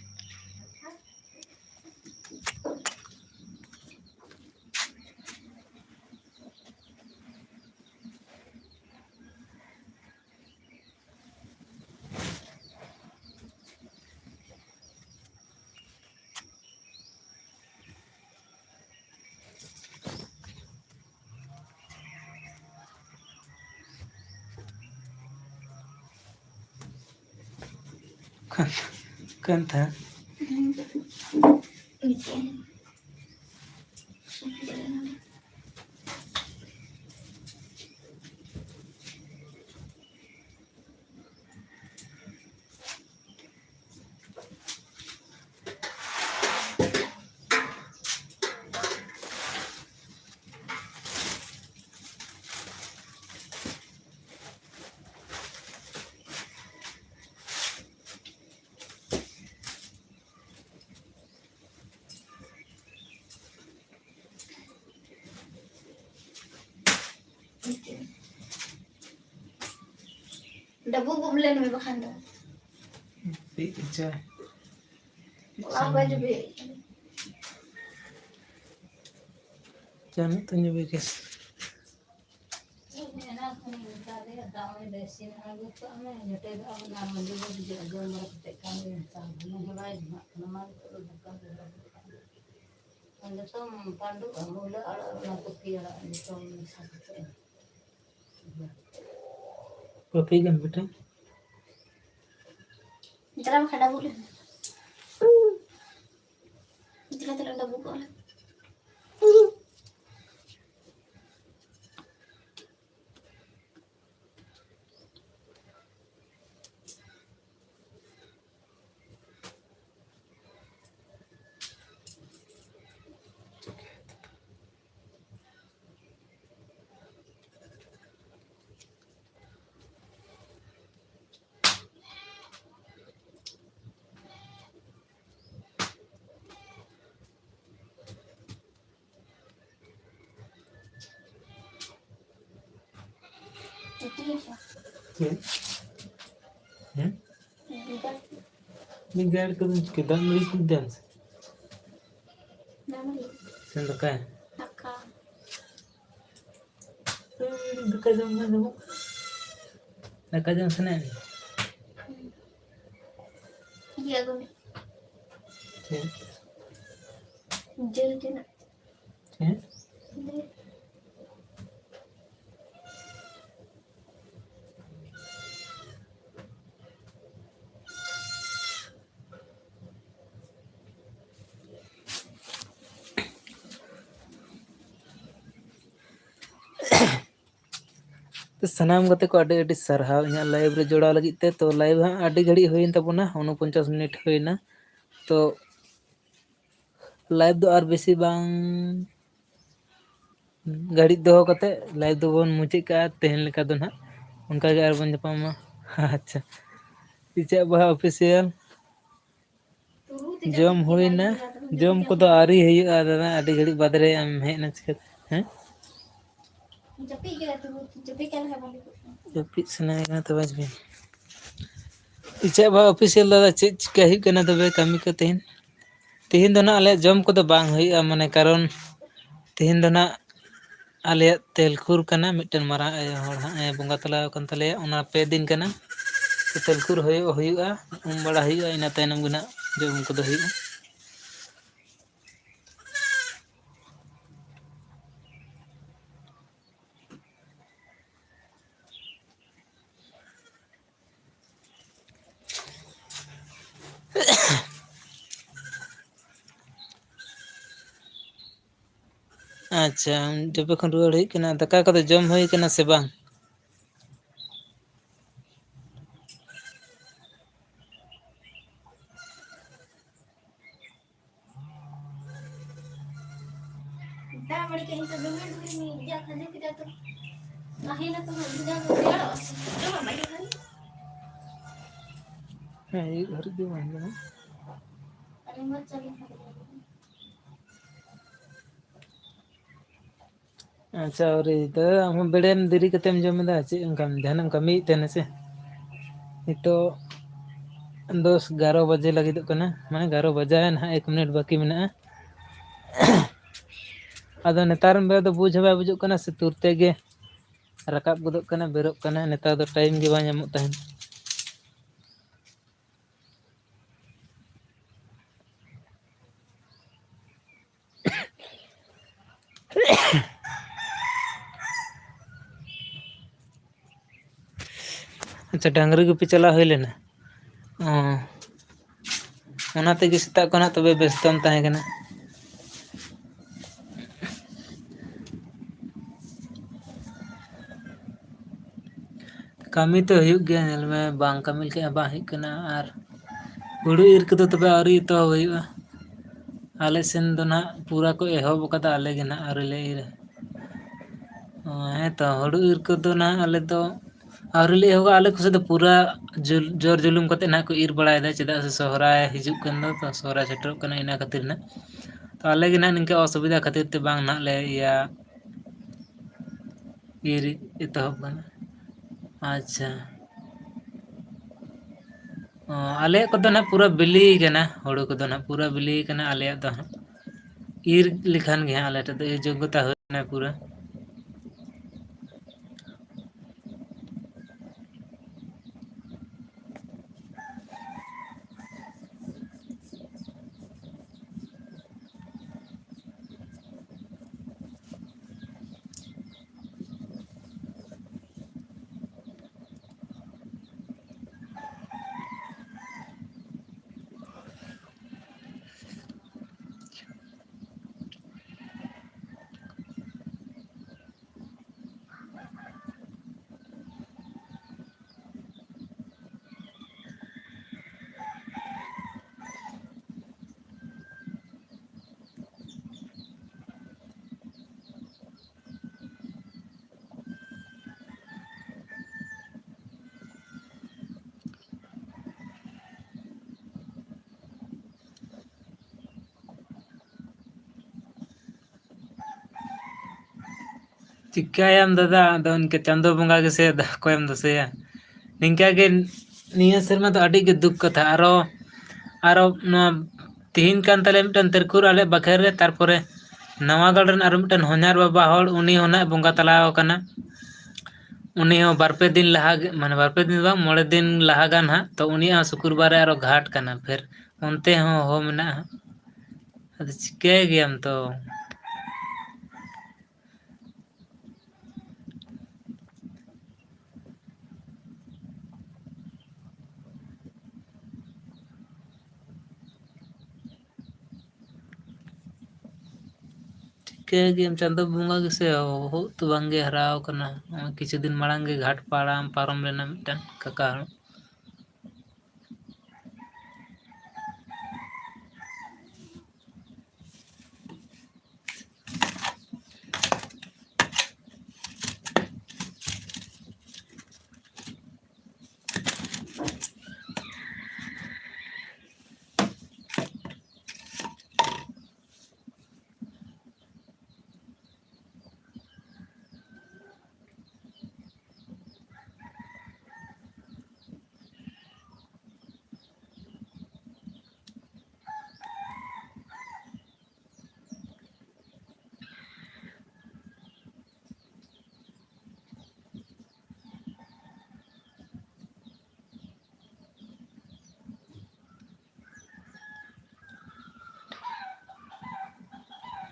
ᱠᱟᱱᱛᱷᱟ᱾ ᱰᱟᱹᱵᱩ ᱵᱩᱵ ᱞᱮᱱ ᱢᱮ ᱵᱟᱠᱷᱟᱱ ᱫᱚ᱾ ᱪᱮᱫ ᱪᱚ? ᱚᱲᱟᱜ ᱵᱟᱭ ᱡᱩᱵᱤ᱾ ᱪᱟ ᱢᱤᱫ ᱛᱮ ᱧᱩ ᱵᱤ ᱠᱮᱥ᱾ ᱮᱱᱟ ᱠᱷᱚᱱ ᱢᱮᱛᱟ ᱫᱮᱭᱟ, "ᱫᱟᱜ ᱢᱟᱹᱰᱤ ᱫᱚ ᱤᱥᱤᱱ ᱟᱬᱜᱚ ᱠᱟᱜ ᱢᱮ, ᱡᱚᱴᱮᱫ ᱫᱚ ᱟᱵᱚ ᱱᱟᱜ ᱢᱟᱹᱰᱤ ᱵᱚ ᱵᱩᱡᱷᱟᱹᱜᱼᱟ, ᱡᱚᱢ ᱵᱟᱲᱟ ᱠᱟᱛᱮ ᱠᱟᱹᱢᱤ ᱦᱚᱸ ᱵᱟᱭ ᱮᱢᱟᱜ ᱠᱟᱱᱟ, ᱢᱟ ᱱᱤᱛᱚᱜ ᱫᱚ ᱫᱟᱠᱟ ᱵᱚ ᱞᱚᱦᱚᱫ ᱠᱟᱜ ᱜᱮ᱾ ᱟᱨ ᱡᱚᱛᱚᱢ ᱯᱟᱺᱰᱩᱜᱼᱟ, ᱢᱩᱞᱟᱹ ᱟᱲᱟᱜ, ᱚᱱᱟ ᱠᱚᱯᱤ ᱟᱲᱟᱜ, ᱡᱚᱛᱚᱢ ᱢᱮᱥᱟ ᱠᱟᱛᱮ᱾ ᱠᱚᱯᱤ ᱜᱟᱱ ᱵᱮᱴᱟ᱾ ᱡᱟᱨᱟ ᱵᱟᱠᱷᱟᱡ ᱰᱟᱵᱩᱜ ᱞᱮ᱾ ᱪᱤᱠᱟᱹᱛᱮ ᱰᱟᱵᱩᱜ ᱠᱚᱜᱼᱟ ᱞᱮ?" ᱪᱮᱫ? ᱦᱮᱸ? ᱢᱤᱫ ᱜᱟᱹᱲᱤ ᱠᱚᱫᱚᱧ ᱪᱤᱠᱟᱹ? ᱫᱟᱜ ᱢᱟᱹᱲᱤ ᱠᱚ ᱫᱮᱱ ᱥᱮ? ᱫᱟᱜ ᱢᱟᱹᱲᱤ᱾ ᱥᱮ ᱫᱟᱠᱟ? ᱫᱟᱠᱟ᱾ ᱫᱟᱠᱟ ᱡᱚᱢ ᱥᱟᱱᱟ ᱡᱚᱢᱚᱜ ᱠᱟᱱᱟ᱾ ᱫᱟᱠᱟ ᱡᱚᱢ ᱥᱟᱱᱟᱭᱮᱫ ᱢᱮᱭᱟ? ᱤᱭᱟᱹ ᱟᱹᱜᱩ ᱢᱮ᱾ ᱪᱮᱫ? ᱡᱤᱞ ᱨᱮᱱᱟᱜ᱾ ᱪᱮᱫ? ᱛᱚ ᱥᱟᱱᱟᱢ ᱜᱟᱛᱮ ᱠᱚ ᱟᱹᱰᱤ ᱟᱹᱰᱤ ᱥᱟᱨᱦᱟᱣ ᱤᱧᱟᱹᱜ live ᱨᱮ ᱡᱚᱲᱟᱣ ᱞᱟᱹᱜᱤᱫ ᱛᱮ᱾ ᱛᱚ live ᱦᱟᱸᱜ ᱟᱹᱰᱤ ᱜᱷᱟᱹᱲᱤᱡ ᱦᱩᱭᱮᱱ ᱛᱟᱵᱚᱱᱟ, ᱩᱱᱚᱯᱚᱧᱪᱟᱥ ᱢᱤᱱᱤᱴ ᱦᱩᱭᱱᱟ᱾ ᱛᱚ live ᱫᱚ ᱟᱨ ᱵᱮᱥᱤ ᱵᱟᱝ ᱜᱷᱟᱹᱲᱤᱡ ᱫᱚᱦᱚ ᱠᱟᱛᱮ live ᱫᱚᱵᱚᱱ ᱢᱩᱪᱟᱹᱫ ᱠᱟᱜᱼᱟ ᱛᱮᱦᱮᱧ ᱞᱮᱠᱟ ᱫᱚ ᱱᱟᱦᱟᱜ᱾ ᱚᱱᱠᱟ ᱜᱮ ᱟᱨᱵᱚᱱ ᱧᱟᱯᱟᱢᱟ᱾ ᱟᱪᱪᱷᱟ, ᱤᱪᱟᱹᱜ ᱵᱟᱦᱟ official᱾ ᱡᱚᱢ ᱦᱩᱭᱱᱟ, ᱡᱚᱢ ᱠᱚᱫᱚ ᱟᱹᱣᱨᱤ ᱦᱩᱭᱩᱜᱼᱟ ᱫᱟᱫᱟ, ᱟᱹᱰᱤ ᱜᱷᱟᱹᱲᱤᱡ ᱵᱟᱫᱽ ᱨᱮ ᱟᱢ ᱦᱮᱡ ᱮᱱᱟ ᱪᱤᱠᱟᱹᱛᱮ? ᱦᱮᱸ? ᱡᱟᱹᱯᱤᱫ ᱠᱮᱫᱟ ᱛᱚ, ᱡᱟᱹᱯᱤᱫ ᱠᱮᱫ ᱞᱮᱠᱟ ᱵᱟᱝ ᱵᱩᱡᱷᱟᱹᱜ ᱠᱟᱱᱟ᱾ ᱡᱟᱹᱯᱤᱫ ᱥᱟᱱᱟᱭᱮ ᱠᱟᱱᱟ ᱛᱚᱵᱮ ᱵᱤᱱ᱾ ᱤᱪᱟᱹᱜ ᱵᱟ ᱚᱯᱷᱤᱥᱤᱭᱟᱞ ᱫᱟᱫᱟ, ᱪᱮᱫ ᱪᱤᱠᱟᱹ ᱦᱩᱭᱩᱜ ᱠᱟᱱᱟ ᱛᱚᱵᱮ ᱠᱟᱹᱢᱤ ᱠᱚ ᱛᱮᱦᱮᱧ? ᱛᱮᱦᱮᱧ ᱫᱚ ᱱᱟᱦᱟᱜ ᱟᱞᱮᱭᱟᱜ ᱡᱚᱢ ᱠᱚᱫᱚ ᱵᱟᱝ ᱦᱩᱭᱩᱜᱼᱟ, ᱢᱟᱱᱮ ᱠᱟᱨᱚᱱ ᱛᱮᱦᱮᱧ ᱫᱚ ᱱᱟᱦᱟᱜ ᱟᱞᱮᱭᱟᱜ ᱛᱮᱞᱠᱩᱨ ᱠᱟᱱᱟ, ᱢᱤᱫᱴᱮᱱ ᱢᱟᱨᱟᱝ ᱟᱭᱳ ᱦᱚᱲ ᱦᱟᱸᱜ ᱮ ᱵᱚᱸᱜᱟ ᱛᱟᱞᱟ ᱟᱠᱟᱱ ᱛᱟᱞᱮᱭᱟ, ᱚᱱᱟ ᱯᱮ ᱫᱤᱱ ᱠᱟᱱᱟ᱾ ᱛᱮᱞᱠᱩᱨ ᱦᱩᱭᱩᱜ ᱦᱩᱭᱩᱜᱼᱟ, ᱩᱢ ᱵᱟᱲᱟ ᱦᱩᱭᱩᱜᱼᱟ, ᱤᱱᱟᱹ ᱛᱟᱭᱱᱚᱢ ᱜᱮ ᱱᱟᱦᱟᱜ ᱡᱚᱢ ᱠᱚᱫᱚ ᱦᱩᱭᱩᱜᱼᱟ᱾ ᱟᱪᱪᱷᱟ, ᱡᱚᱵᱮ ᱠᱷᱚᱱ ᱨᱩᱣᱟᱹᱲ ᱦᱮᱡ ᱠᱟᱱᱟ, ᱫᱟᱠᱟ ᱠᱚᱫᱚ ᱡᱚᱢ ᱦᱩᱭ ᱠᱟᱱᱟ ᱥᱮ ᱵᱟᱝ? ᱫᱟᱜ ᱢᱟᱹᱲᱤ ᱠᱚ ᱤᱧ ᱛᱚ ᱫᱚᱢᱮ ᱰᱷᱮᱨ ᱤᱧ ᱤᱭᱟᱹ ᱠᱷᱟᱸᱡᱚ ᱠᱮᱫᱟ ᱛᱚ᱾ ᱛᱟᱦᱮᱱᱟ ᱛᱚ ᱦᱟᱸᱜ ᱵᱷᱮᱡᱟ ᱫᱚ ᱨᱮᱭᱟᱲᱚᱜᱼᱟ ᱥᱮ? ᱡᱚᱢᱟᱜ ᱵᱟᱭ ᱦᱩᱭᱩᱜ ᱠᱟᱱᱟ᱾ ᱦᱮᱸ, ᱟᱹᱭᱩᱵ ᱫᱷᱟᱹᱨᱤᱡ ᱫᱚ ᱵᱟᱝ ᱦᱩᱭᱩᱜᱼᱟ᱾ ᱟᱨ ᱤᱧ ᱢᱟ ᱪᱟᱞᱟᱜ ᱠᱟᱱᱟ᱾ ᱟᱪᱪᱷᱟ, ᱟᱹᱣᱨᱤ ᱫᱚ ᱟᱢ ᱦᱚᱸ ᱵᱮᱲᱮᱢ ᱫᱮᱨᱤ ᱠᱟᱛᱮᱢ ᱡᱚᱢ ᱮᱫᱟ, ᱪᱮᱫ ᱚᱱᱠᱟᱢ ᱡᱟᱦᱟᱱᱟᱜ ᱮᱢ ᱠᱟᱹᱢᱤᱭᱮᱫ ᱛᱟᱦᱮᱱᱟ ᱥᱮ? ᱱᱤᱛᱚᱜ ᱫᱚᱥ ᱮᱜᱟᱨᱚ ᱵᱟᱡᱮ ᱞᱟᱹᱜᱤᱫᱚᱜ ᱠᱟᱱᱟ, ᱢᱟᱱᱮ ᱮᱜᱟᱨᱚ ᱵᱟᱡᱟᱣᱮᱱ ᱦᱟᱸᱜ, ᱮᱠ ᱢᱤᱱᱤᱴ ᱵᱟᱹᱠᱤ ᱢᱮᱱᱟᱜᱼᱟ᱾ ᱟᱫᱚ ᱱᱮᱛᱟᱨ ᱵᱮᱲᱟ ᱫᱚ ᱵᱩᱡᱽ ᱦᱚᱸ ᱵᱟᱭ ᱵᱩᱡᱩᱜ ᱠᱟᱱᱟ, ᱥᱮ ᱛᱩᱨ ᱛᱮᱜᱮ ᱨᱟᱠᱟᱵ ᱜᱚᱫᱚᱜ ᱠᱟᱱᱟ, ᱵᱮᱨᱚᱜ ᱠᱟᱱᱟ, ᱱᱮᱛᱟᱨ ᱫᱚ ᱴᱟᱭᱤᱢ ᱜᱮ ᱵᱟᱝ ᱧᱟᱢᱚᱜ ᱛᱟᱦᱮᱱ᱾ ᱟᱪᱪᱷᱟ, ᱰᱟᱝᱨᱤ ᱜᱩᱯᱤ ᱪᱟᱞᱟᱣ ᱦᱩᱭ ᱞᱮᱱᱟ? ᱚ, ᱚᱱᱟ ᱛᱮᱜᱮ ᱥᱮᱛᱟᱜ ᱠᱷᱚᱱᱟᱜ ᱛᱚᱵᱮ ᱵᱮᱥᱛᱚᱢ ᱛᱟᱦᱮᱸ ᱠᱟᱱᱟ᱾ ᱠᱟᱹᱢᱤ ᱛᱚ ᱦᱩᱭᱩᱜ ᱜᱮᱭᱟ, ᱧᱮᱞ ᱢᱮ, ᱵᱟᱝ ᱠᱟᱹᱢᱤ ᱞᱮᱠᱷᱟᱱ ᱵᱟᱝ ᱦᱩᱭᱩᱜ ᱠᱟᱱᱟ᱾ ᱟᱨ ᱦᱩᱲᱩ ᱤᱨ ᱠᱚᱫᱚ ᱛᱚᱵᱮ ᱟᱹᱣᱨᱤ ᱮᱛᱚᱦᱚᱵ ᱦᱩᱭᱩᱜᱼᱟ᱾ ᱟᱞᱮ ᱥᱮᱱ ᱫᱚ ᱱᱟᱦᱟᱜ ᱯᱩᱨᱟᱹ ᱠᱚ ᱮᱦᱚᱵ ᱟᱠᱟᱫᱟ, ᱟᱞᱮ ᱜᱮ ᱱᱟᱦᱟᱜ ᱟᱹᱣᱨᱤ ᱞᱮ ᱤᱨᱟ᱾ ᱚ, ᱦᱮᱸ ᱛᱚ, ᱦᱩᱲᱩ ᱤᱨ ᱠᱚᱫᱚ ᱱᱟᱦᱟᱜ ᱟᱞᱮ ᱫᱚ ᱟᱹᱣᱨᱤ ᱞᱮ ᱮᱦᱚᱵᱟ᱾ ᱟᱞᱮ ᱠᱚ ᱥᱮᱫ ᱫᱚ ᱯᱩᱨᱟᱹ ᱡᱩᱞ-, ᱡᱳᱨ ᱡᱩᱞᱩᱢ ᱠᱟᱛᱮ ᱱᱟᱦᱟᱜ ᱠᱚ ᱤᱨ ᱵᱟᱲᱟᱭᱮᱫᱟ, ᱪᱮᱫᱟᱜ ᱥᱮ ᱥᱚᱦᱨᱟᱭ ᱦᱤᱡᱩᱜ ᱠᱟᱱ ᱫᱚ, ᱛᱚ ᱥᱚᱦᱨᱟᱭ ᱥᱮᱴᱮᱨᱚᱜ ᱠᱟᱱᱟ, ᱤᱱᱟᱹ ᱠᱷᱟᱹᱛᱤᱨ ᱱᱟᱦᱟᱜ᱾ ᱛᱚ ᱟᱞᱮ ᱜᱮ ᱱᱟᱦᱟᱜ ᱱᱤᱝᱠᱟᱹ ᱚᱥᱩᱵᱤᱫᱷᱟ ᱠᱷᱟᱹᱛᱤᱨ ᱛᱮ ᱵᱟᱝ ᱱᱟᱦᱟᱜ ᱞᱮ ᱤᱭᱟᱹ ᱤᱨ ᱮᱛᱚᱦᱚᱵ ᱠᱟᱱᱟ᱾ ᱟᱪᱪᱷᱟ᱾ ᱚ, ᱟᱞᱮᱭᱟᱜ ᱠᱚᱫᱚ ᱱᱟᱦᱟᱜ ᱯᱩᱨᱟᱹ ᱵᱤᱞᱤ ᱠᱟᱱᱟ, ᱦᱩᱲᱩ ᱠᱚᱫᱚ ᱱᱟᱦᱟᱜ ᱯᱩᱨᱟᱹ ᱵᱤᱞᱤ ᱠᱟᱱᱟ ᱟᱞᱮᱭᱟᱜ ᱫᱚ ᱦᱟᱸᱜ᱾ ᱤᱨ ᱞᱮᱠᱷᱟᱱ ᱜᱮ ᱦᱟᱸᱜ ᱟᱞᱮ ᱴᱷᱮᱱ ᱫᱚ ᱤᱨ ᱡᱳᱜᱽᱜᱚᱛᱟ ᱦᱩᱭᱱᱟ ᱯᱩᱨᱟᱹ᱾ ᱪᱤᱠᱟᱹᱭᱟᱢ ᱫᱟᱫᱟ, ᱟᱫᱚ ᱤᱱᱠᱟᱹ ᱪᱟᱸᱫᱚ ᱵᱚᱸᱜᱟ ᱜᱮᱥᱮ ᱚᱠᱚᱭᱮᱢ ᱫᱤᱥᱟᱹᱭᱟ᱾ ᱱᱤᱝᱠᱟᱹ ᱜᱮ ᱱᱤᱭᱟᱹ ᱥᱮᱨᱢᱟ ᱫᱚ ᱟᱹᱰᱤ ᱜᱮ ᱫᱩᱠ ᱠᱟᱛᱷᱟ᱾ ᱟᱨᱚ, ᱟᱨᱚ ᱱᱚᱣᱟ ᱛᱤᱦᱤᱧ ᱠᱟᱱ ᱛᱟᱞᱮᱭᱟ ᱢᱤᱫᱴᱟᱝ ᱛᱟᱹᱨᱠᱩᱨ ᱟᱞᱮ ᱵᱟᱠᱷᱮᱲ ᱨᱮ, ᱛᱟᱨᱯᱚᱨᱮ ᱱᱟᱣᱟᱜᱟᱲ ᱨᱮᱱ ᱟᱨᱚ ᱢᱤᱫᱴᱟᱝ ᱦᱚᱧᱦᱟᱨ ᱵᱟᱵᱟ ᱦᱚᱲ, ᱩᱱᱤ ᱦᱚᱸ ᱱᱟᱜ ᱵᱚᱸᱜᱟ ᱛᱟᱞᱟᱣ ᱟᱠᱟᱱᱟ᱾ ᱩᱱᱤ ᱦᱚᱸ ᱵᱟᱨ ᱯᱮ ᱫᱤᱱ ᱞᱟᱦᱟ ᱜᱮ, ᱢᱟᱱᱮ ᱵᱟᱨ ᱯᱮ ᱫᱤᱱ ᱫᱚ ᱵᱟᱝ, ᱢᱚᱬᱮ ᱫᱤᱱ ᱞᱟᱦᱟ ᱜᱟᱱ ᱦᱟᱸᱜ, ᱛᱚ ᱩᱱᱤᱭᱟᱜ ᱦᱚᱸ ᱥᱩᱠᱩᱨᱵᱟᱨ ᱨᱮ ᱟᱨᱚ ᱜᱷᱟᱴ ᱠᱟᱱᱟ, ᱯᱷᱮᱨ ᱚᱱᱛᱮ ᱦᱚᱸ ᱦᱚᱦᱚ ᱢᱮᱱᱟᱜᱼᱟ᱾ ᱟᱫᱚ ᱪᱤᱠᱟᱹᱭ ᱜᱮᱭᱟᱢ ᱛᱚ᱾ ᱴᱷᱤᱠᱟᱹ ᱜᱮᱭᱟᱢ, ᱪᱟᱸᱫᱚ ᱵᱚᱸᱜᱟ ᱜᱮᱥᱮ ᱩᱵ ᱫᱚ ᱵᱟᱝᱜᱮ ᱦᱟᱨᱟᱣ ᱠᱟᱱᱟ᱾ ᱱᱚᱜᱼᱚᱭ ᱠᱤᱪᱷᱩ ᱫᱤᱱ ᱢᱟᱲᱟᱝ ᱜᱮ ᱜᱷᱟᱴ ᱯᱟᱲᱟᱢ ᱯᱟᱨᱚᱢ ᱞᱮᱱᱟ ᱢᱤᱫᱴᱟᱝ ᱠᱟᱠᱟ ᱦᱚᱲ᱾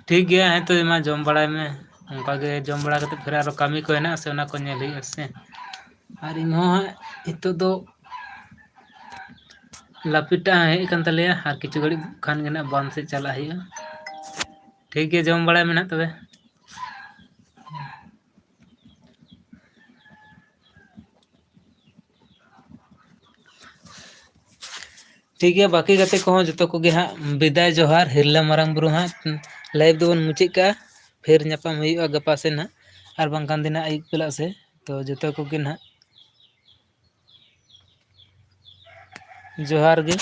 ᱴᱷᱤᱠ ᱜᱮᱭᱟ, ᱦᱮᱸ ᱛᱚ ᱢᱟ ᱡᱚᱢ ᱵᱟᱲᱟᱭ ᱢᱮ᱾ ᱚᱱᱠᱟ ᱜᱮ ᱡᱚᱢ ᱵᱟᱲᱟ ᱠᱟᱛᱮ ᱯᱷᱤᱨ ᱟᱨᱚ ᱠᱟᱹᱢᱤ ᱠᱚ ᱦᱮᱱᱟᱜᱼᱟ ᱥᱮ, ᱚᱱᱟ ᱠᱚ ᱧᱮᱞ ᱦᱩᱭᱩᱜᱼᱟ ᱥᱮ᱾ ᱟᱨ ᱤᱧ ᱦᱚᱸ ᱦᱟᱸᱜ ᱱᱤᱛᱚᱜ ᱫᱚ ᱞᱟᱹᱯᱤᱛ ᱴᱟᱜ ᱦᱮᱡ ᱟᱠᱟᱱ ᱛᱟᱞᱮᱭᱟ, ᱟᱨ ᱠᱤᱪᱷᱩ ᱜᱷᱟᱹᱲᱤᱡ ᱠᱷᱟᱱ ᱜᱮ ᱱᱟᱜ ᱵᱟᱸᱫᱷ ᱥᱮᱫ ᱪᱟᱞᱟᱜ ᱦᱩᱭᱩᱜᱼᱟ᱾ ᱴᱷᱤᱠ ᱜᱮᱭᱟ, ᱡᱚᱢ ᱵᱟᱲᱟᱭ ᱢᱮ ᱱᱟᱜ ᱛᱚᱵᱮ᱾ ᱴᱷᱤᱠ ᱜᱮᱭᱟ, ᱵᱟᱹᱠᱤ ᱜᱟᱛᱮ ᱠᱚᱦᱚᱸ ᱡᱚᱛᱚ ᱠᱚᱜᱮ ᱦᱟᱸᱜ ᱵᱤᱫᱟᱭ ᱡᱚᱦᱟᱨ, ᱦᱤᱨᱞᱟᱹ ᱢᱟᱨᱟᱝ ᱵᱩᱨᱩ ᱦᱟᱸᱜ live ᱫᱚᱵᱚᱱ ᱢᱩᱪᱟᱹᱫ ᱠᱟᱜᱼᱟ᱾ ᱯᱷᱤᱨ ᱧᱟᱯᱟᱢ ᱦᱩᱭᱩᱜᱼᱟ ᱜᱟᱯᱟ ᱥᱮᱱ ᱦᱟᱸᱜ, ᱟᱨ ᱵᱟᱝᱠᱷᱟᱱ ᱫᱚ ᱱᱟᱜ ᱟᱹᱭᱩᱵ ᱵᱮᱞᱟ ᱥᱮᱫ᱾ ᱛᱚ ᱡᱚᱛᱚ ᱠᱚᱜᱮ ᱱᱟᱦᱟᱜ ᱡᱚᱦᱟᱨ ᱜᱮ᱾